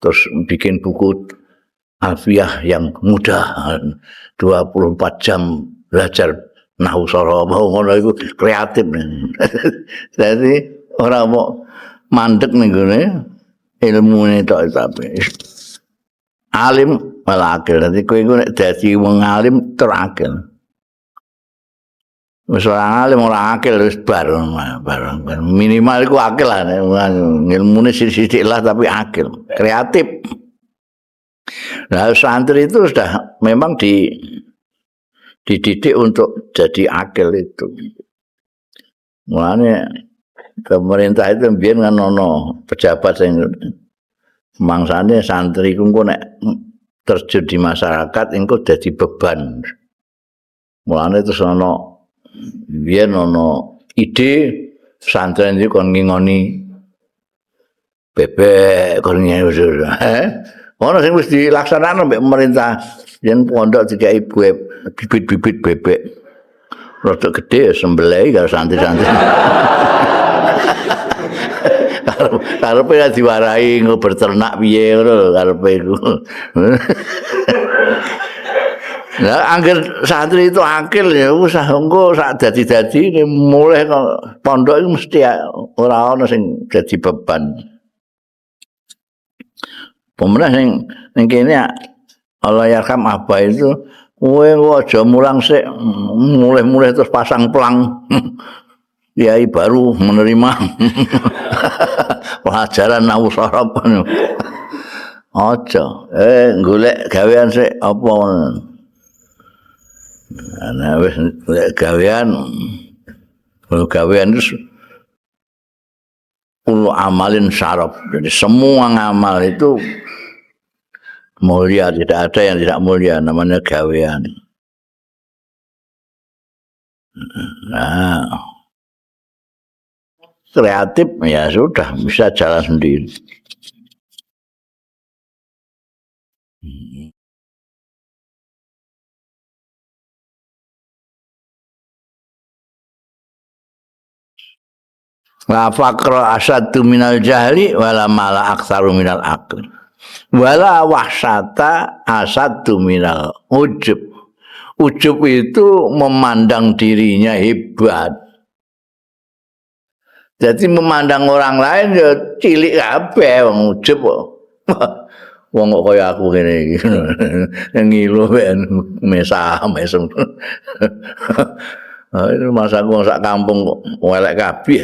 terus bikin buku alfiah yang mudah 24 jam belajar nahwu sorof ngono iku kreatif. Jadi ora mau mandek ning gone ilmune tok tapi alim malah akil. Dadi kowe iku nek dadi wong alim terakil. Wis ora alim ora akil wis bar. Minimal iku akil lah, ilmune sithik-sithik lah tapi akil, kreatif. Nah, santri itu sudah memang dididik untuk jadi akil itu. Mulane pemerintah itu biyen kan ono pejabat sing mangsane santri ku engko nek terjun di masyarakat engko dadi beban. Mulane terus ono biyen ono ide santri iki kon ngingoni bebek kon ngingoni. Ono sing wis dilaksanakno mbek pemerintah yen pondok dikai bibit-bibit bebek. Rada gedhe ya sembelih karo santri-santri. Karepe ya diwarahi engko berternak piye ngono lho karepe iku. Lah angger santri itu akil ya wis engko sak dadi-dadi mulih pondok iku mesti ora ana sing dadi beban. Pemenang sing ning kene Allah yarham Abah itu kowe aja mulang sik mulih-mulih terus pasang plang. Kiai baru menerima pelajaran nahwu sorof. Aja golek gawean sik apa. Nah wis golek gawean. Golek gawean itu kullu amalin syaraf. Jadi semua ngamal itu mulia, tidak ada yang tidak mulia, namanya gawean. Nah, kreatif ya sudah bisa jalan sendiri. La faqra asaddu minal jahli wala mala aktsaru minal aqli wala wahsata asaddu minal ujub. Ujub itu memandang dirinya hebat. Jadi memandang orang lain ya cilik kabeh wong ujub kok. Wong kok kaya aku ngene iki. Ngilu mesam-mesem. Itu masa aku sak kampung kok elek kabeh.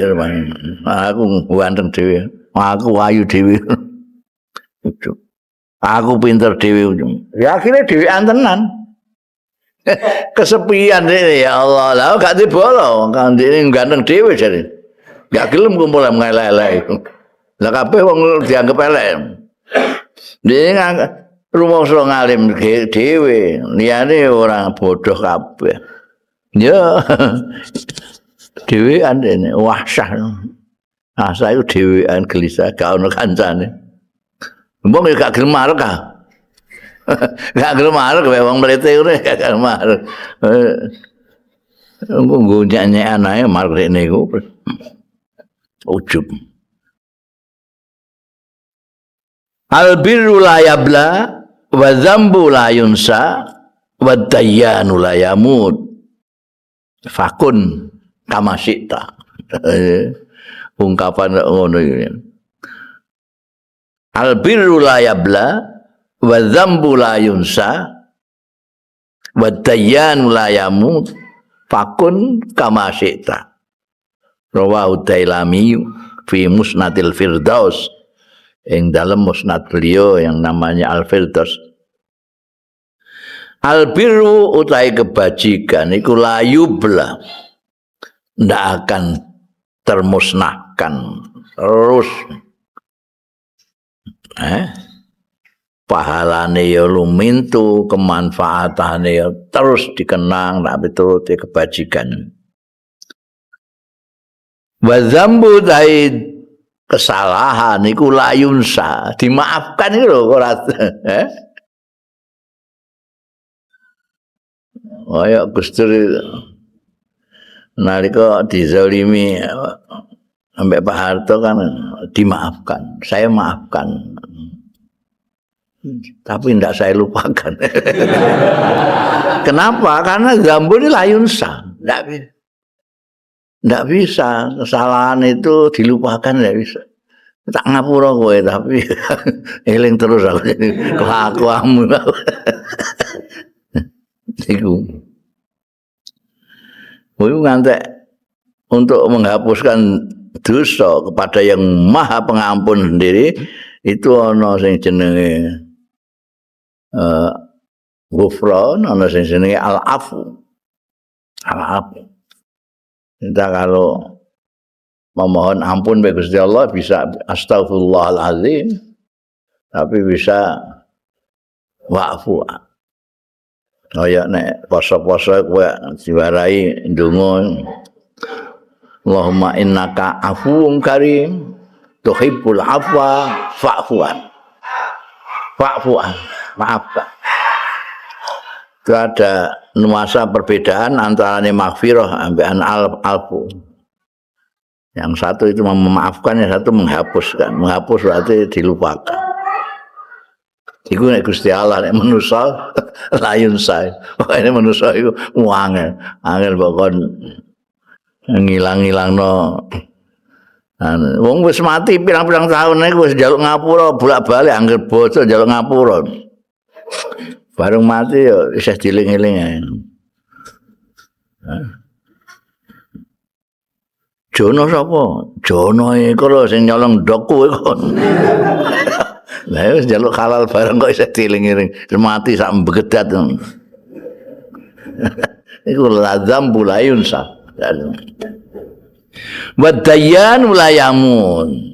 Aku ganteng dhewe, aku ayu dhewe. Ujub. Aku pinter dhewe. Ya akhirnya dhewean tenan. Kesepian deh ya Allah. Lah gak dibolo, kan dhekne ganteng dhewe jare. Gak gelem kumpul ngelek-elek iku. Lah kabeh wong dianggep elek. Dhekne rumangsa ngalim dhewe, liyane ora bodoh kabeh. Ya dhewean dene wahsyah. Asa iku dhewean gelisah gak ono kancane. Wong ya gak gelem marek ah. Gak gelem marek kowe wong mlete ngono gak gelem marek. Engko nggo nyanyian ae marek niku. Ujub. Al birru la yabla wa dzambu la yunsa wa dayyanu la yamut. Fakun kama syi'ta. Ungkapan ngono iki. Al birru la yabla wa dzambu la yunsa wa dayyanu la yamut fakun kama syi'ta. Rawahu Dailami fi Musnadil Firdaus. Ing dalem musnad beliau yang namanya Al Firdaus. Al birru utai kebajikan iku la yubla, ndak akan termusnahkan terus. Pahalane ya lumintu, kemanfaatane ya terus dikenang, tapi turuti kebajikan. Wa dzambu dai kesalahan iku layunsa, dimaafkan iku lho ora. Kaya Gus Dur nalika dizalimi sampai Pak Harto kan dimaafkan, saya maafkan. Tapi tidak saya lupakan. Kenapa? Karena dzambu ini layunsa, tidak bisa kesalahan itu dilupakan, tidak bisa. Tak ngapura kowe tapi eling terus aku kelakuanmu. Iku. Kowe ngantek untuk menghapuskan dosa kepada yang Maha Pengampun sendiri itu ana sing jenenge ghufran, ana sing jenenge al-afu. Al-afu. Kita kalau memohon ampun bagi Gusti Allah bisa astagfirullahalazim, tapi bisa wa'fu. Kaya nek poso-poso kowe diwarai ndonga Allahumma innaka afuwun karim tuhibbul afwa fa'fu an. Fa'fu an, maafkan. Itu ada nuansa perbedaan antara maghfirah ambekan al-afu. Yang satu itu memaafkan, yang satu menghapuskan. Menghapus berarti dilupakan. Iku nek Gusti Allah, nek manusa layun sae. Pokoke manusa iku angel, angel pokon ngilang-ngilangno. Wong wis mati pirang-pirang tahun niku wis njaluk ngapura bolak-balik angger bocah njaluk ngapura. Bareng mati ya isih dieling-eling ae. Jono sapa? Jono iku lho sing nyolong ndokku iku. Lah wis njaluk halal bareng kok isih dieling-eling. Mati sak mbegedat. Iku lazam bulayun sa. Wa dayyan la yamun.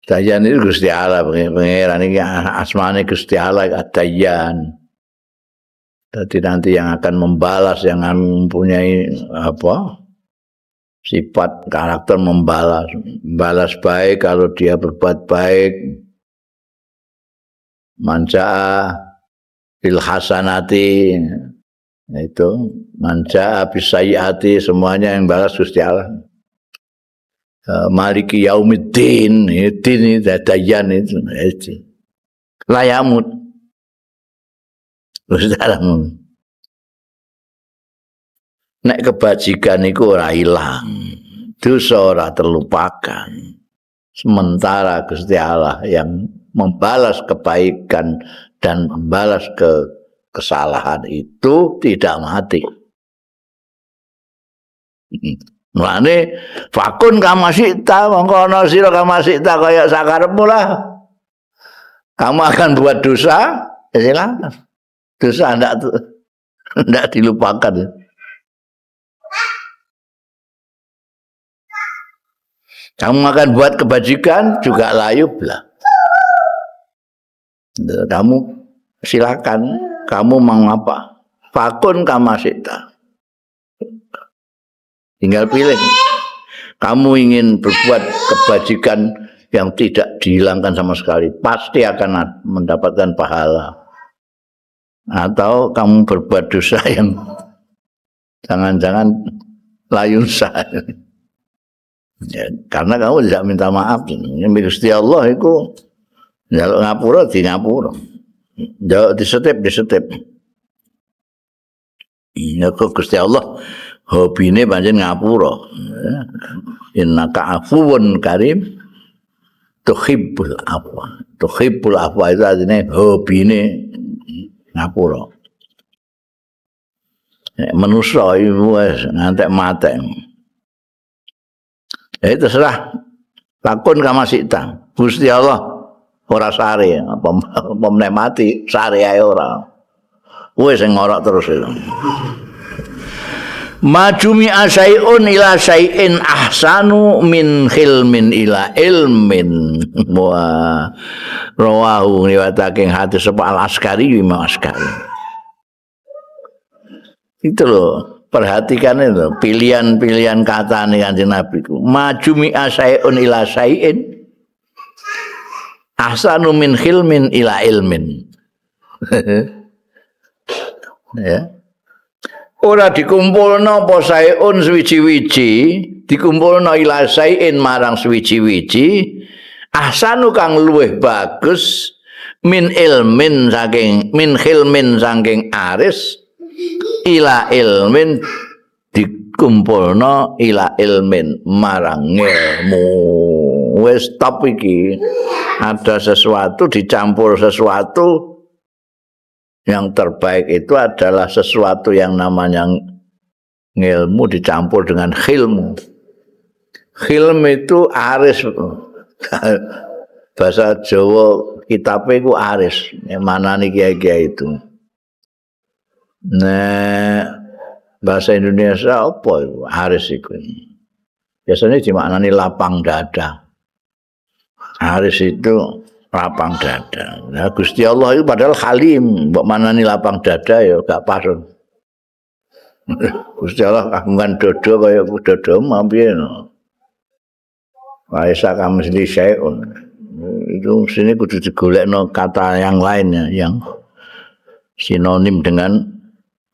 Dayan itu Gusti Allah, pangeran iki asmane Gusti Allah Dayan. Jadi nanti yang akan membalas, yang mempunyai apa? Sifat karakter membalas, membalas baik kalau dia berbuat baik. Manca bil hasanati itu, manca bisayiati, semuanya yang balas Gusti Allah. Maliki yaumiddin, din itu dayan itu, layamut. Gusti Allah. Nek kebajikan iku ora ilang, dosa ora terlupakan. Sementara Gusti Allah yang membalas kebaikan dan membalas kesalahan itu tidak mati. Mulane fakun kama sita, mongko ana sira kama sita kaya sakarepmu lah. Kamu akan buat dosa, ya silakan. Dosa ndak dilupakan. Kamu akan buat kebajikan juga layub lah. Kamu silakan, kamu mau apa? Fakun kamasita. Tinggal pilih. Kamu ingin berbuat kebajikan yang tidak dihilangkan sama sekali, pasti akan mendapatkan pahala. Atau kamu berbuat dosa yang jangan-jangan layunsa. Ya, karena kamu tidak minta maaf. Gusti Allah itu njaluk ngapura di ngapura. Njaluk disetip, disetip. Ya kok Gusti Allah hobine pancen ngapura. Innaka afuwun karim tuhibbul afwa. Tuhibbul afwa itu artinya hobine ngapura. Manusa iku wis ngantek mate. Ya terserah. Lakon kamasita. Gusti Allah ora sare, apa meneh mati sare ae ora. Kowe sing ngorok terus itu. Majumi asaiun ila sayin ahsanu min khilmin ila ilmin. Wah, rawahu riwayatake hadis sapa Al Askari Imam Askari. Itu loh, perhatikan itu pilihan-pilihan kata nih Kanjeng Nabi ku. Majumi asaiun ila sayin ahsanu min khilmin ila ilmin. Ya. Ora dikumpulno apa saeun suwiji-wiji, dikumpulno ila saein marang suwiji-wiji, ahsanu kang luwih bagus min ilmin saking min khilmin saking aris ila ilmin dikumpulno ila ilmin marang ilmu. Wis top iki. Ada sesuatu dicampur sesuatu. Yang terbaik itu adalah sesuatu yang namanya ngilmu dicampur dengan khilmu. Khilm itu aris. Bahasa Jawa kitabnya itu aris. Yang mana nih kiai-kiai itu? Nah, bahasa Indonesia apa itu? Aris itu. Biasanya dimaknani lapang dada. Aris itu lapang dada. Nah, Gusti Allah itu padahal halim, mbok manani lapang dada ya gak pas. Gusti Allah kagungan dodo kaya dodo piye no. Laisa kamitslihi syai'un. Itu sini kudu digolekno kata yang lainnya yang sinonim dengan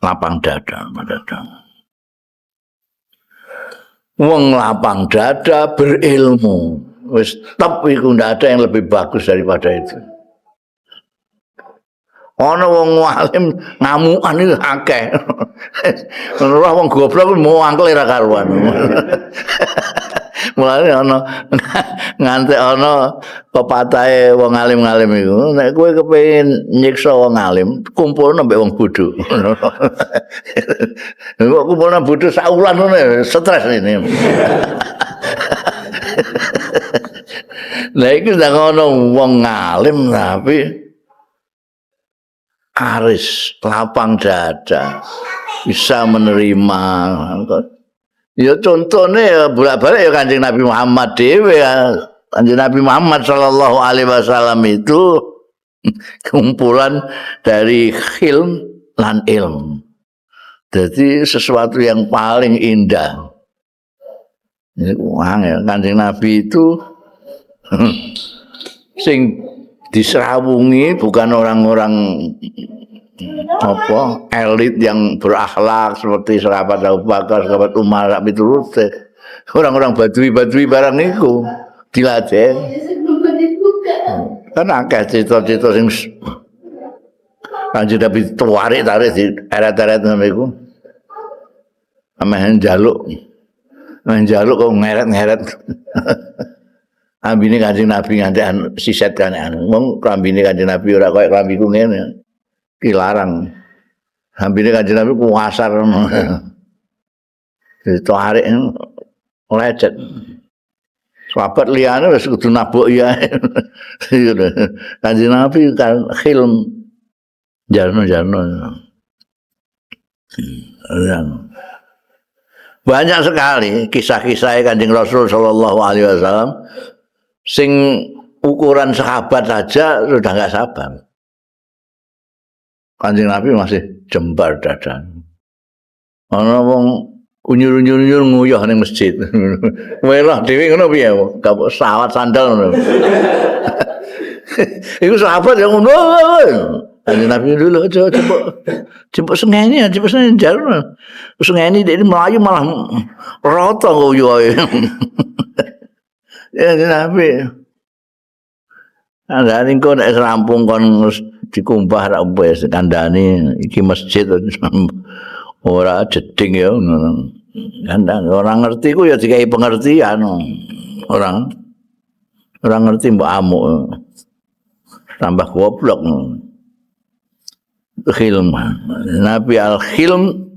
lapang dada, dada. Wong lapang dada berilmu. Wis top iku ndak ada yang lebih bagus daripada itu. Ana wong alim ngamukan iki akeh. Ora wong goblok mau angkel ora karuan. Mulane ana nganti ana pepatahe wong alim-alim iku, nek kowe kepengin nyiksa wong alim, kumpulno mbek wong bodho. Kok kumpulno bodho sak wulan ngono stres ini. Lah iki ndak ono wong alim tapi aris, lapang dada, bisa menerima. Ya contohnya ya bolak-balik ya Kanjeng Nabi Muhammad dhewe ya. Kanjeng Nabi Muhammad sallallahu alaihi wasallam itu kumpulan dari khilm lan ilm. Jadi sesuatu yang paling indah. Wah, ya, Kanjeng Nabi itu sing diserawungi bukan orang-orang apa elit yang berakhlak seperti sahabat Abu Bakar, sahabat Umar, piturute. Orang-orang badui-badui barang iku dilatih. Kan akeh cerita-cerita sing Kanjeng Nabi tarik-tarik di eret-eret ngono iku. Ameh njaluk. Ameh njaluk kok ngeret-ngeret. Ambine Kanjeng Nabi nganti siset kan anu. Wong klambine Kanjeng Nabi ora koyo klambiku ngene. Ki larang. Ambine Kanjeng Nabi kuasar. Ditarik lecet. Sahabat liyane wis kudu nabuk ya. Kanjeng Nabi kan khilm jarno-jarno. Banyak sekali kisah-kisah Kanjeng Rasul sallallahu alaihi wasallam sing ukuran sahabat saja sudah enggak sabar. Kanjeng Nabi masih jembar dada. Ana wong unyur-unyur nguyuh ning masjid. Welah dhewe ngono piye? Gak sawat sandal ngono. Iku sahabat yang ngono. Kanjeng Nabi dulu aja coba sengeni, coba sengeni jarno. Sengeni dhek mlayu malah rata nguyuhe. Ya Nabi. Kandhane engko nek rampung kon dikumbah ra wis kandhane iki masjid ora jeding ya ngono. Kandhane ora ngerti ku ya dikai pengertian. Orang ora ngerti mbok amuk. Tambah goblok. Khilm. Nabi al-khilm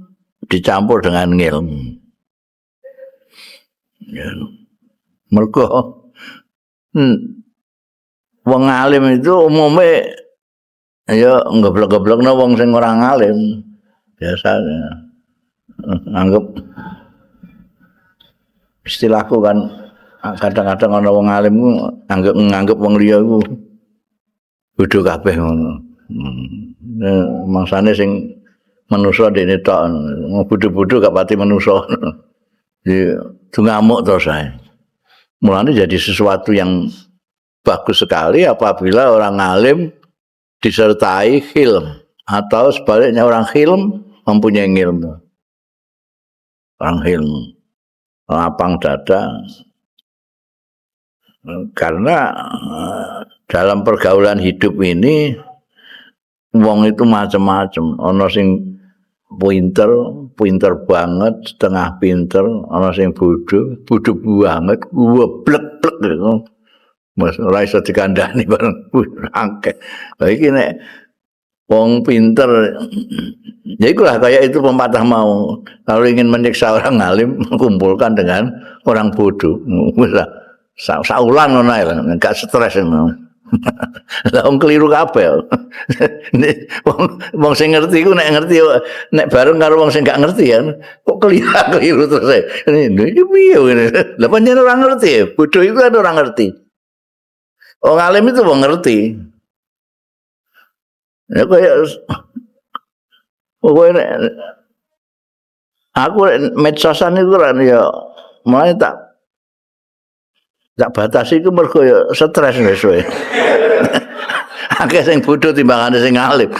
dicampur dengan ngilm. Ya. Mergo wong alim itu umumnya ya goblok-goblokno wong sing ora alim biasanya. Anggap istilahku kan kadang-kadang ana wong alim ku anggap wong liya iku bodho kabeh ngono. Mangsane sing manusa dene tok, bodho-bodho gak pati manusa. Jadi ngamuk terus ae. Mulane jadi sesuatu yang bagus sekali apabila orang alim disertai khilm atau sebaliknya orang khilm mempunyai ilmu. Orang khilm lapang dada karena dalam pergaulan hidup ini wong itu macam-macam, ana sing pinter, pinter banget, setengah pinter, ana sing bodoh, bodoh banget, goblek-blek gitu. Mas ora iso dikandhani bareng akeh. Lah iki nek wong pinter ya ikulah kayak itu pepatah mau. Kalau ingin menyiksa orang alim kumpulkan dengan orang bodoh. Wis saulan ngono ae lah, gak stres ngono. Lah wong keliru kabeh. Wong sing ngerti iku nek ngerti nek bareng karo wong sing gak ngerti ya kok keliru terus. Ini piye ngene. Lah pancen ora ngerti, bodoh itu kan ora ngerti. Wong alim itu wong ngerti. Ya kaya pokoke aku medsosan iku kan ya mulai tak batasi iku mergo ya stres wis suwe. Akeh sing bodho timbangane sing alim.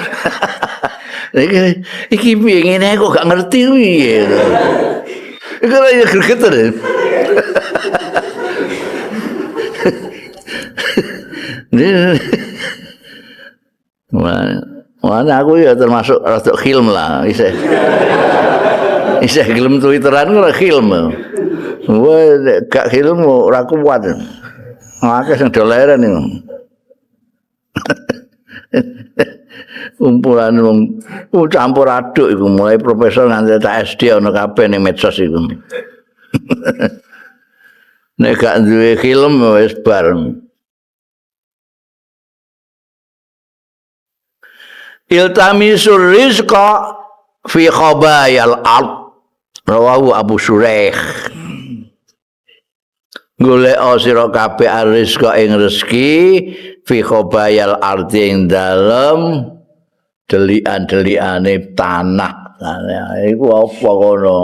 Iki piye ngene kok gak ngerti piye. Iku ya greget. Wah, aku ya termasuk rada khilm lah, isih. Isih gelem Twitteran ora khilm. Wah, gak khilm ora kuat. Akeh sing doleren iku. Kumpulan wong campur aduk iku mulai profesor nganti tak SD ana kabeh ning medsos iku. Nek gak duwe khilm wis bar. Iltamisur rizqa fi khabayal ard. Rawahu Abu Suraih. Golek sira kabeh rizqa ing rezeki fi khabayal ardi ing dalem delikan-delikane tanah. Iku apa kono?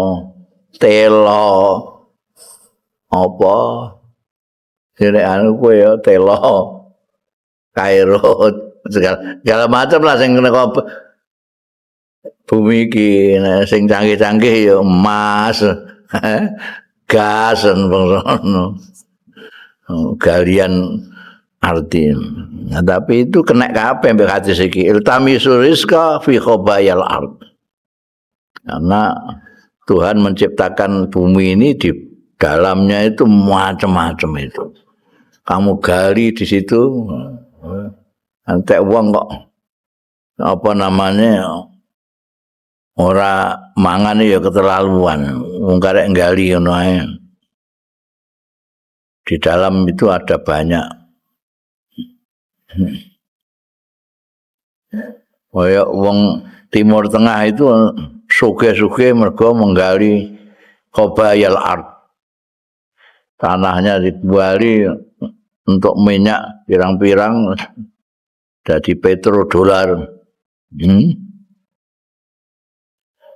Telo. Apa? Sire anu kuwi ya telo. Kairo segala macam lah sing kena bumi iki sing canggih-canggih ya emas, gas ngono. Galian arti. Nah, tapi itu kena kabeh mbek hadis iki. Iltamisu rizqa fi khabayal ard. Karena Tuhan menciptakan bumi ini di dalamnya itu macam-macam itu. Kamu gali di situ entek wong kok apa namanya ora mangan ya keterlaluan wong karek nggali ngono ae. Di dalam itu ada banyak. Kaya wong Timur Tengah itu sugih-sugih mergo menggali khobayal ard. Tanahnya digali untuk minyak pirang-pirang jadi petrodolar.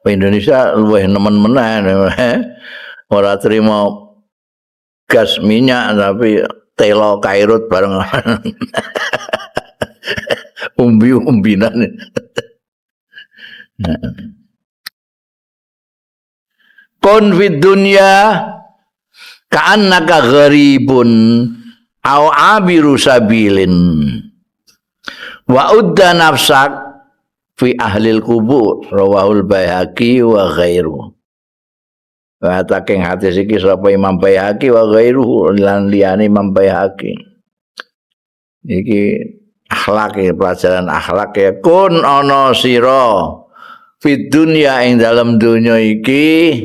Indonesia luwih nemen meneh, ora terima gas minyak tapi telo kairut bareng. Umbi-umbinan. Kun fid dunya ka'annaka gharibun aw abiru sabilin wa udda nafsak fi ahlil kubur rawahul Baihaqi wa ghairu. Wa taking hadis iki sapa Imam Baihaqi wa ghairuhu lan liyane Imam Baihaqi. Iki akhlak ya, pelajaran akhlak ya. Kun ana sira fid dunya ing dalem donya iki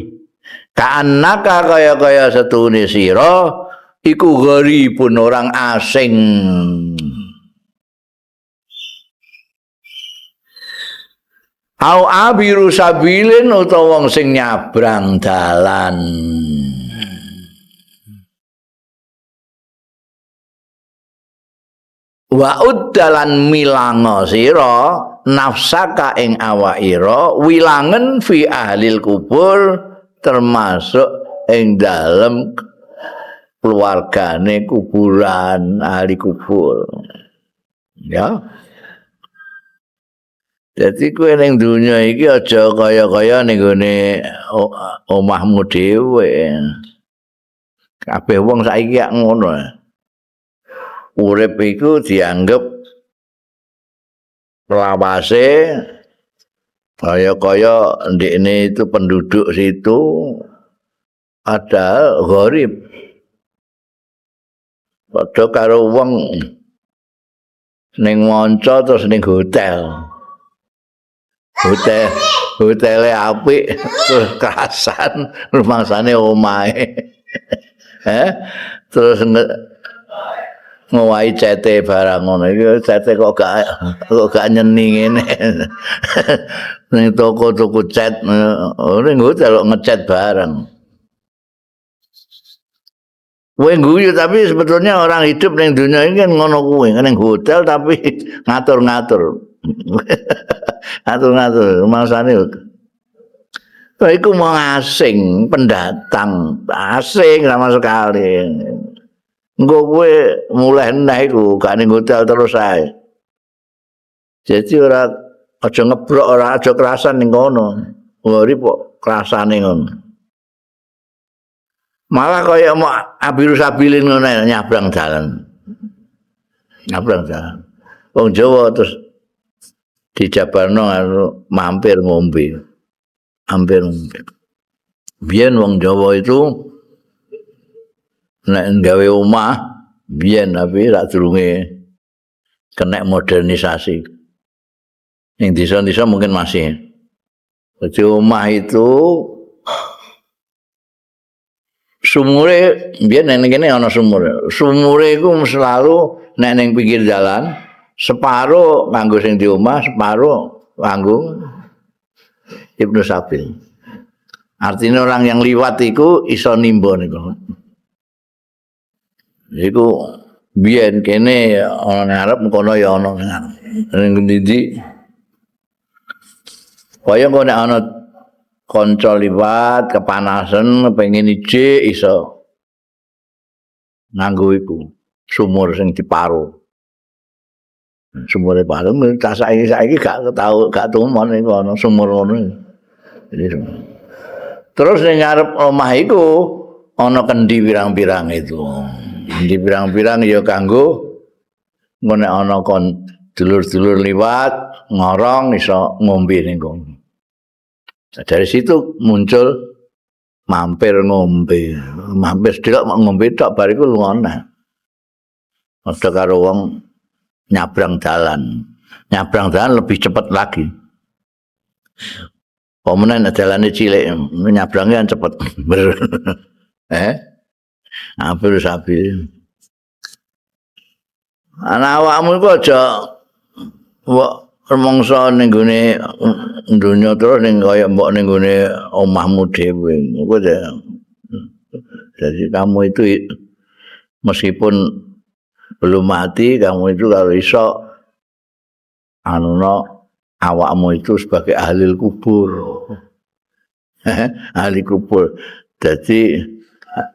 ka'annaka kaya-kaya setune sira iku gharibun orang asing. Au abiru sabilin utawa wong sing nyabrang dalan. Wa uddalan milanga sira nafsaka ing awakira wilangen fi ahlil kubur termasuk ing dalem keluargane kuburan ahli kubur. Ya. Jadi kowe ning donya iki aja kaya-kaya ning gone omahmu dhewe. Kabeh wong saiki yak ngono. Urip iku dianggep lawase kaya-kaya ndekne itu penduduk situ ada gharib. Padha karo wong ning manca terus ning hotel. Hotele apik terus kerasan rumangsane omahe. Terus ngowahi cete barang ngono iki cete kok gak nyeni ngene. Ning toko-toko cat ning hotel kok ngecat barang. Kowe guyu tapi sebetulnya orang hidup ning dunia ini kan ngono kuwi, ning hotel tapi ngatur-ngatur. Ngatur-ngatur rumangsane. Kok iku wong asing, pendatang, asing sama sekali. Engko kowe mulih neh iku gak ning hotel terus ae. Jadi ora aja ngebrok, ora aja kerasan ning kono. Urip kok kerasane ngono. Malah kaya mau abiru sabilin ngono nyabrang dalan. Nyabrang dalan. Wong Jawa terus dijabarno mampir ngombe. Hampir ngombe. Biyen wong Jawa itu nek gawe omah biyen tapi rak durunge kena modernisasi. Ning desa-desa mungkin masih. Jadi omah itu sumure biyen nek kene ana sumur. Sumure iku selalu nek ning pinggir dalan, separo nganggo sing di omah, separo nganggo Ibnu Sabil. Artinya orang yang liwat iku iso nimba niku. Iku biyen kene ana ngarep kono ya ana ngarep. Ning endi-endi kaya kok nek ana kanca liwat kepanasan pengen ijik iso nganggo iku sumur sing diparo. Sumure paro tak saiki gak tau gak tumon iku ana sumur ngono. Terus ning ngarep omah iku ana kendi pirang-pirang itu. Kendi pirang-pirang ya kanggo engko nek ana kon dulur-dulur liwat ngorong iso ngombe ning kono. Dari situ muncul mampir ngombe. Mampir delok ngombe tok bar iku lunga. Padha karo wong nyabrang dalan. Nyabrang dalan lebih cepat lagi. Pemenang dalane cilik, nyabrangnya kan cepet. Abir sabil. Ana awakmu iku aja mbok rumangsa ning gone donya terus ning kaya mbok ning gone omahmu dhewe. Jadi kamu itu meskipun belum mati, kamu itu kalau iso anuno awakmu itu sebagai ahli kubur. Ahli kubur. Jadi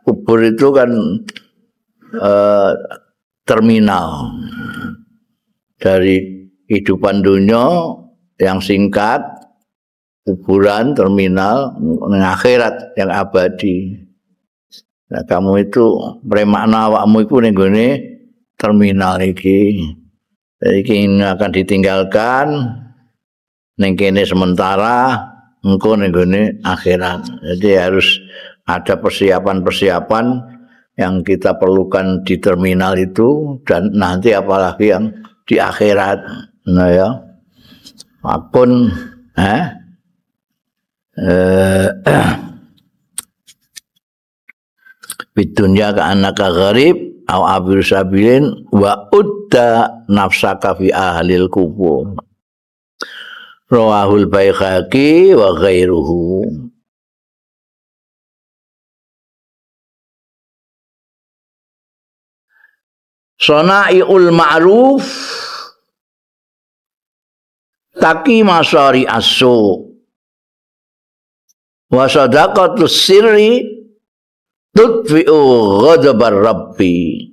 kubur itu kan terminal dari kehidupan dunia yang singkat, kuburan terminal akhirat yang abadi. Nah, kamu itu premakna awakmu iku ning gone terminal iki. Iki akan ditinggalkan ning kene sementara, engko ning gone akhirat. Jadi harus ada persiapan-persiapan yang kita perlukan di terminal itu dan nanti apalagi yang di akhirat. Nah ya. Akun bidunya ka anaka gharib au abir sabilin wa udda nafsaka fi ahlil kubur. Rawahul Baihaqi wa ghairuhu. Sana'iul ma'ruf taki masari asu wa sadaqatus sirri tudfi'u ghadabar rabbi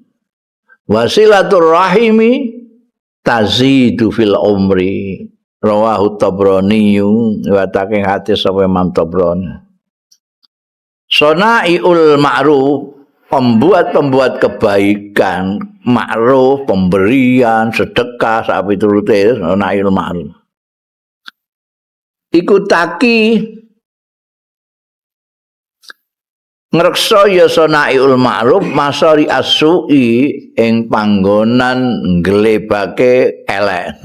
wa silatur rahimi tazidu fil umri. Rawahu Tabrani wa taking hadis sapa Imam Tabrani. Sana'iul ma'ruf, pembuat-pembuat kebaikan, ma'ruf, pemberian, sedekah, sak piturute sana'iul ma'ruf. Iku taki ngreksa ya sana'iul ma'ruf masari asui ing panggonan nglebake elek.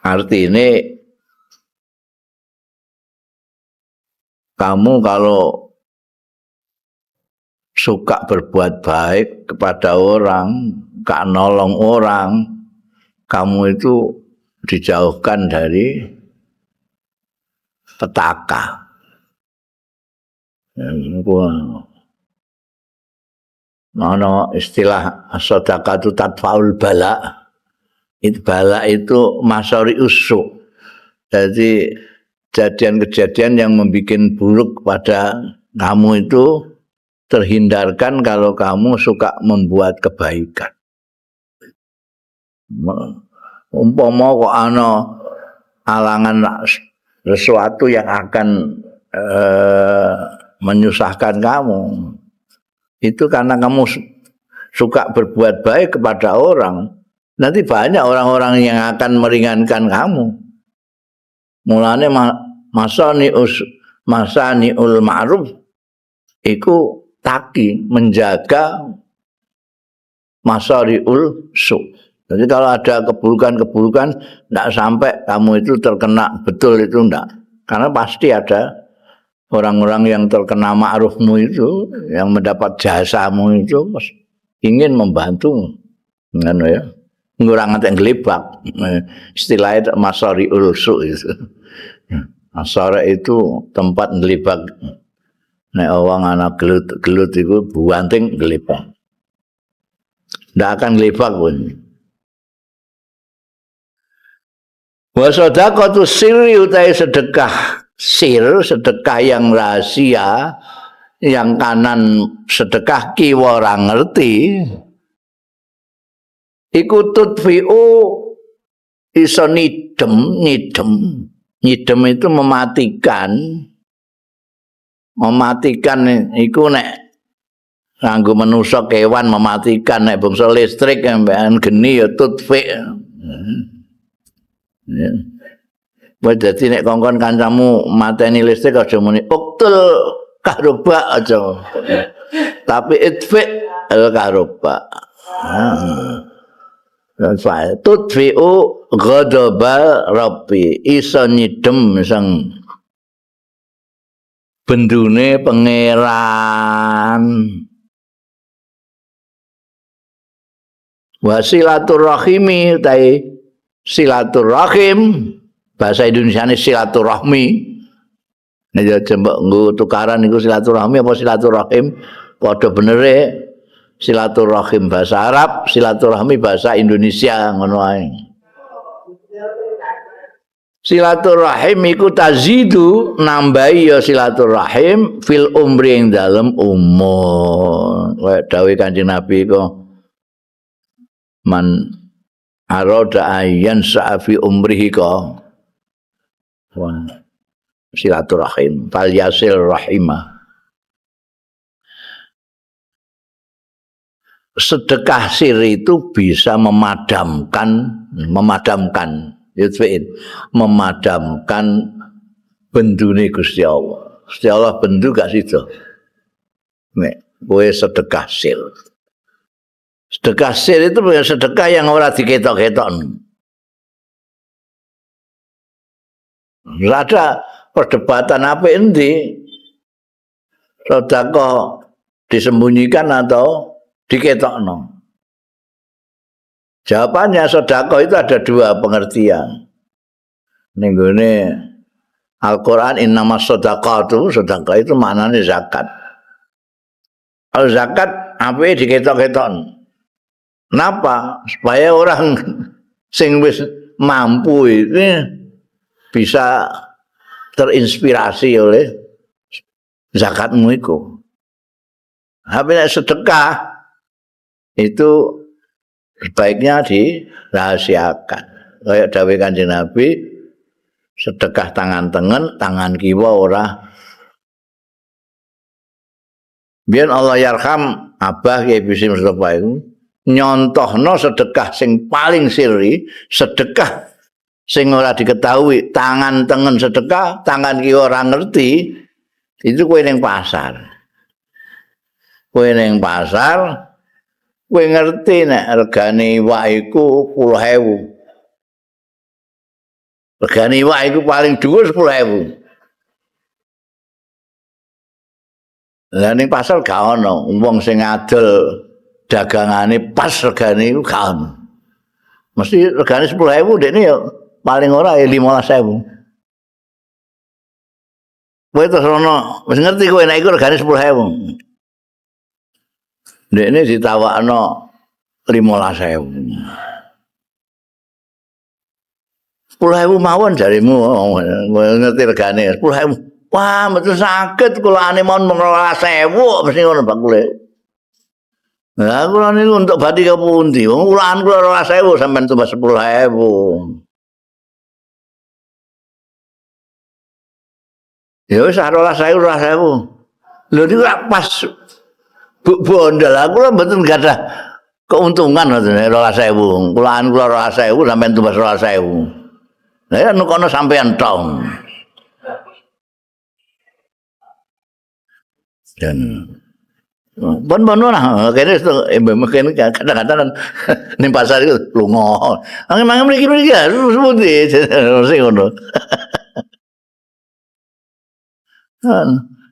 Artine kamu kalau suka berbuat baik kepada orang, gak nolong orang, kamu itu dijauhkan dari petaka. Ana istilah sedekah itu tadfaul bala. Itu bala itu masari usuk. Jadi kejadian-kejadian yang membuat buruk pada kamu itu terhindarkan kalau kamu suka membuat kebaikan. Umpama kok ana alangan sesuatu yang akan menyusahkan kamu, itu karena kamu suka berbuat baik kepada orang, nanti banyak orang-orang yang akan meringankan kamu. Mulane masaniul ma'ruf iku taki menjaga masariul su. Jadi kalau ada keburukan-keburukan ndak sampai kamu itu terkena betul itu ndak. Karena pasti ada orang-orang yang terkena ma'rufmu itu, yang mendapat jasamu itu ingin membantu. Ngono ya. Ngurang ngantek nglebak. Istilahnya masariul su itu. Masari itu tempat nglebak. Nek wong ana gelut-gelut iku buanting nglebak. Ndak akan nglebak pun. Wa sadaqatu sirri utai sedekah sir, sedekah yang rahasia, yang kanan sedekah kiwa ora ngerti. Iku tudfi'u iso nidem, nidem. Nidem itu mematikan. Mematikan iku nek nganggo manusa kewan mematikan, nek bangsa listrik ambekan geni ya tudfi. Ya. Wes dadi nek kongkon kancamu mateni listrik aja muni uktul kahroba aja. Tapi idfi al kahroba. Tudfi'u ghadaba rabbi, iso nyidem sang Bendune pangeran. Wa silaturahimi utahe silaturahim bahasa Indonesiane silaturahmi. Nek ya jembek nggo tukaran iku silaturahmi apa silaturahim padha benere. Silaturahim bahasa Arab, silaturahmi bahasa Indonesia ngono ae. Silaturahim iku tazidu nambahi ya silaturahim fil umri ing dalem umur. Kaya dawuh Kanjeng Nabi iku man arada ayyan sa'fi umrihi ka silaturahim fal yasil rahimah. Sedekah sir itu bisa memadamkan memadamkan bendune Gusti Allah. Gusti Allah bendu gak sida. Nek kowe sedekah sir. Sedekah sir itu bukan sedekah yang ora diketok-ketok. Nggak ada perdebatan apa endi. Sedekah disembunyikan atau diketokno. Jawabannya sedekah itu ada dua pengertian. Ning gone Al-Qur'an innamas shadaqatu, sedekah itu maknanya zakat. Kalau zakat apike diketok-ketok. Kenapa? Supaya orang sing wis mampu itu bisa terinspirasi oleh zakatmu iku. Tapi nek sedekah itu sebaiknya dirahasiakan. Kayak dawuh Kanjeng Nabi, sedekah tangan tengen, tangan kiwa ora. Biyen Allah yarham Abah Kyai Bisri Mustofa iku nyontohno sedekah sing paling siri, sedekah sing ora diketahui, tangan tengen sedekah, tangan kiwa ora ngerti, itu kowe ning pasar. Kowe ning pasar, kowe ngerti nek regane iwak iku 10.000. Regane iwak iku paling dhuwur 10.000. Lah ning pasar gak ono wong sing adol dagangane pas regane iku gak ono. Mesti regane 10.000 dekne ya paling ora ya 15.000. Kowe terus ono wis ngerti kowe nek iku regane 10.000. Dekne ditawakno 15.000. 10.000 mawon jarimu ngerti regane 10.000. Wah, mboten saged kula ane mawon 12.000 mesti ngono bakule. Lah kula niku untuk bati ke pundi? Wong kulaan kula 12.000 sampean tumbas 10.000. Ya wis 12.000 12.000. Lho niku pas bu bondol aku lho mboten gadah keuntungan ngoten 12.000. Kulaan kula 12.000 sampean tumbas 12.000. Lah ya nukono sampean tong. Dan pon-pon lah kene kene kadang-kadang ning pasar iku lunga. Mang mriki-mriki ya sepundi sing ngono.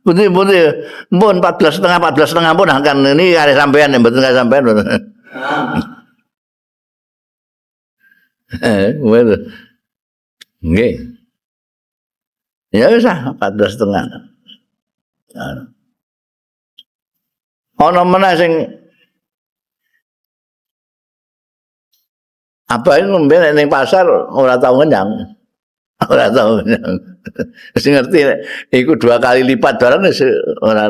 Pundi-pundi pun 14,5 pun akan ini kare sampean mboten kare sampean. Nggih. Ya wis 14,5. Ana meneh sing apa iki ngombe ning pasar ora tau ngenyang. Ora tau ngenyang. Wis ngerti iku 2 kali lipat barang wis ora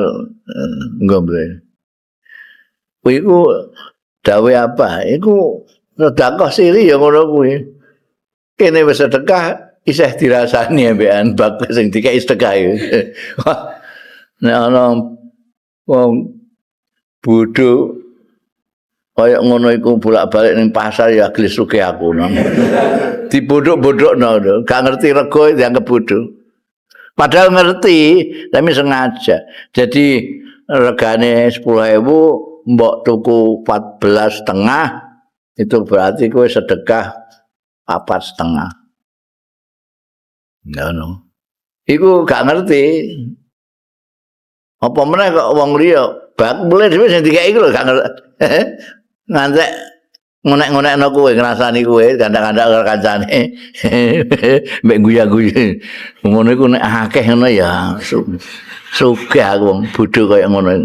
ngombe. Kuwi iku dawuh apa? Iku sedekah siri ya ngono kuwi. Kene wis sedekah isih dirasani ambekan bak sing dikeki sedekah iku. Nek ana wong bodho kaya ngono iku bolak-balik ning pasar ya gelis sugih aku no. Dibodhok-bodhokno gak ngerti rego dianggep bodho. Padahal ngerti tapi sengaja. Jadi regane 10.000 mbok tuku 14,5 itu berarti kowe sedekah 4,5. Ngono. Iku gak ngerti. Apa meneh kok wong liya bakule dhewe sing dikeki iku lho gak ngantek ngonek-ngonekno kowe, ngrasani kowe, kandak-kandak karo kancane. Mbek guya-guyu. Ngono iku nek akeh ngono ya sugih aku wong bodho kaya ngono.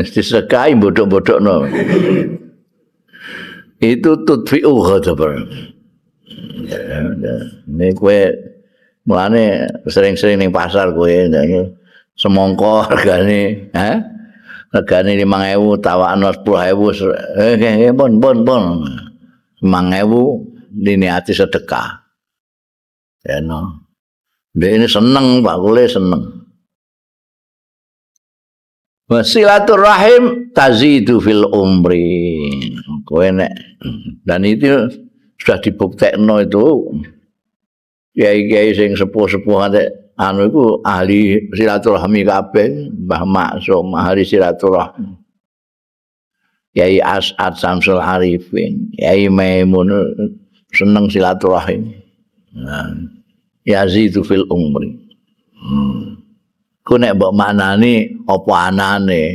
Disekai bodhok-bodhokno. Itu tudfi'u ghadab. Ini kowe mulane sering-sering ning pasar kowe semongko regane, ha? Regane 5.000 tawakno 10.000. Pun pun. 5.000 diniati sedekah. Ya no. Dia ini seneng, Pak Kule seneng. Silaturahim tazidu fil umri. Kowe nek dan itu sudah dibuktekno itu kiai-kiai sing sepuh-sepuh nek anu iku ahli silaturahmi kabeh, Mbah Maksum ahli silaturahmi. Kiai As'ad Samsul Arifin, Kiai Maimun seneng silaturahim. Nah, yazidu fil umri. Ku nek mbok maknani apa anane.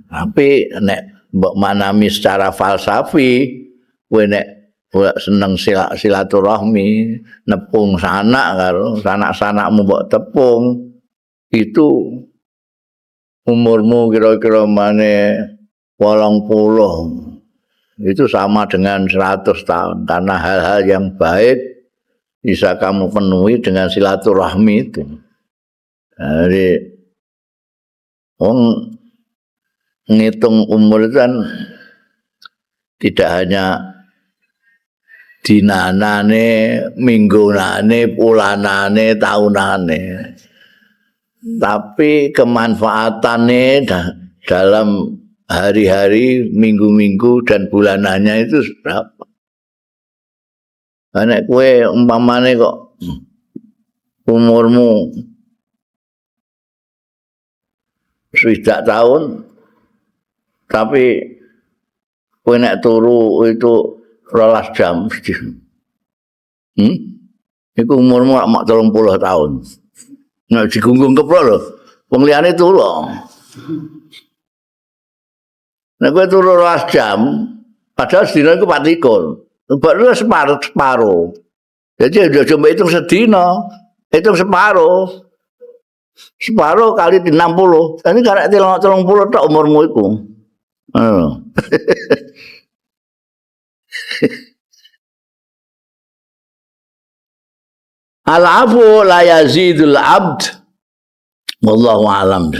Tapi nek mbok maknani secara falsafi, kowe nek seneng silaturahmi, nepung sanak karo sanak-sanakmu mbok tepung, itu umurmu kira-kira mane 80. Itu sama dengan 100 tahun karena hal-hal yang baik bisa kamu penuhi dengan silaturahmi itu. Jadi wong ngitung umur itu kan tidak hanya dinanane, minggunane, bulanane, tahunane. Tapi kemanfaatannya dalam hari-hari, minggu-minggu dan bulanannya itu seberapa. Nek kowe umpamane kok umurmu 60 tahun, tapi kowe nek turu itu 12 jam. Iku umurmu mak 30 tahun. Nek digunggung keprok lho, wong liyane turu. Nek kowe turu 12 jam, padahal sedina iku 24. Baru separuh. Jadi aja coba hitung sedina, hitung separuh. Separuh kali 60. Ini karek 30 tok umurmu iku. Al-afu la yazidul abd. Wallahu a'lam.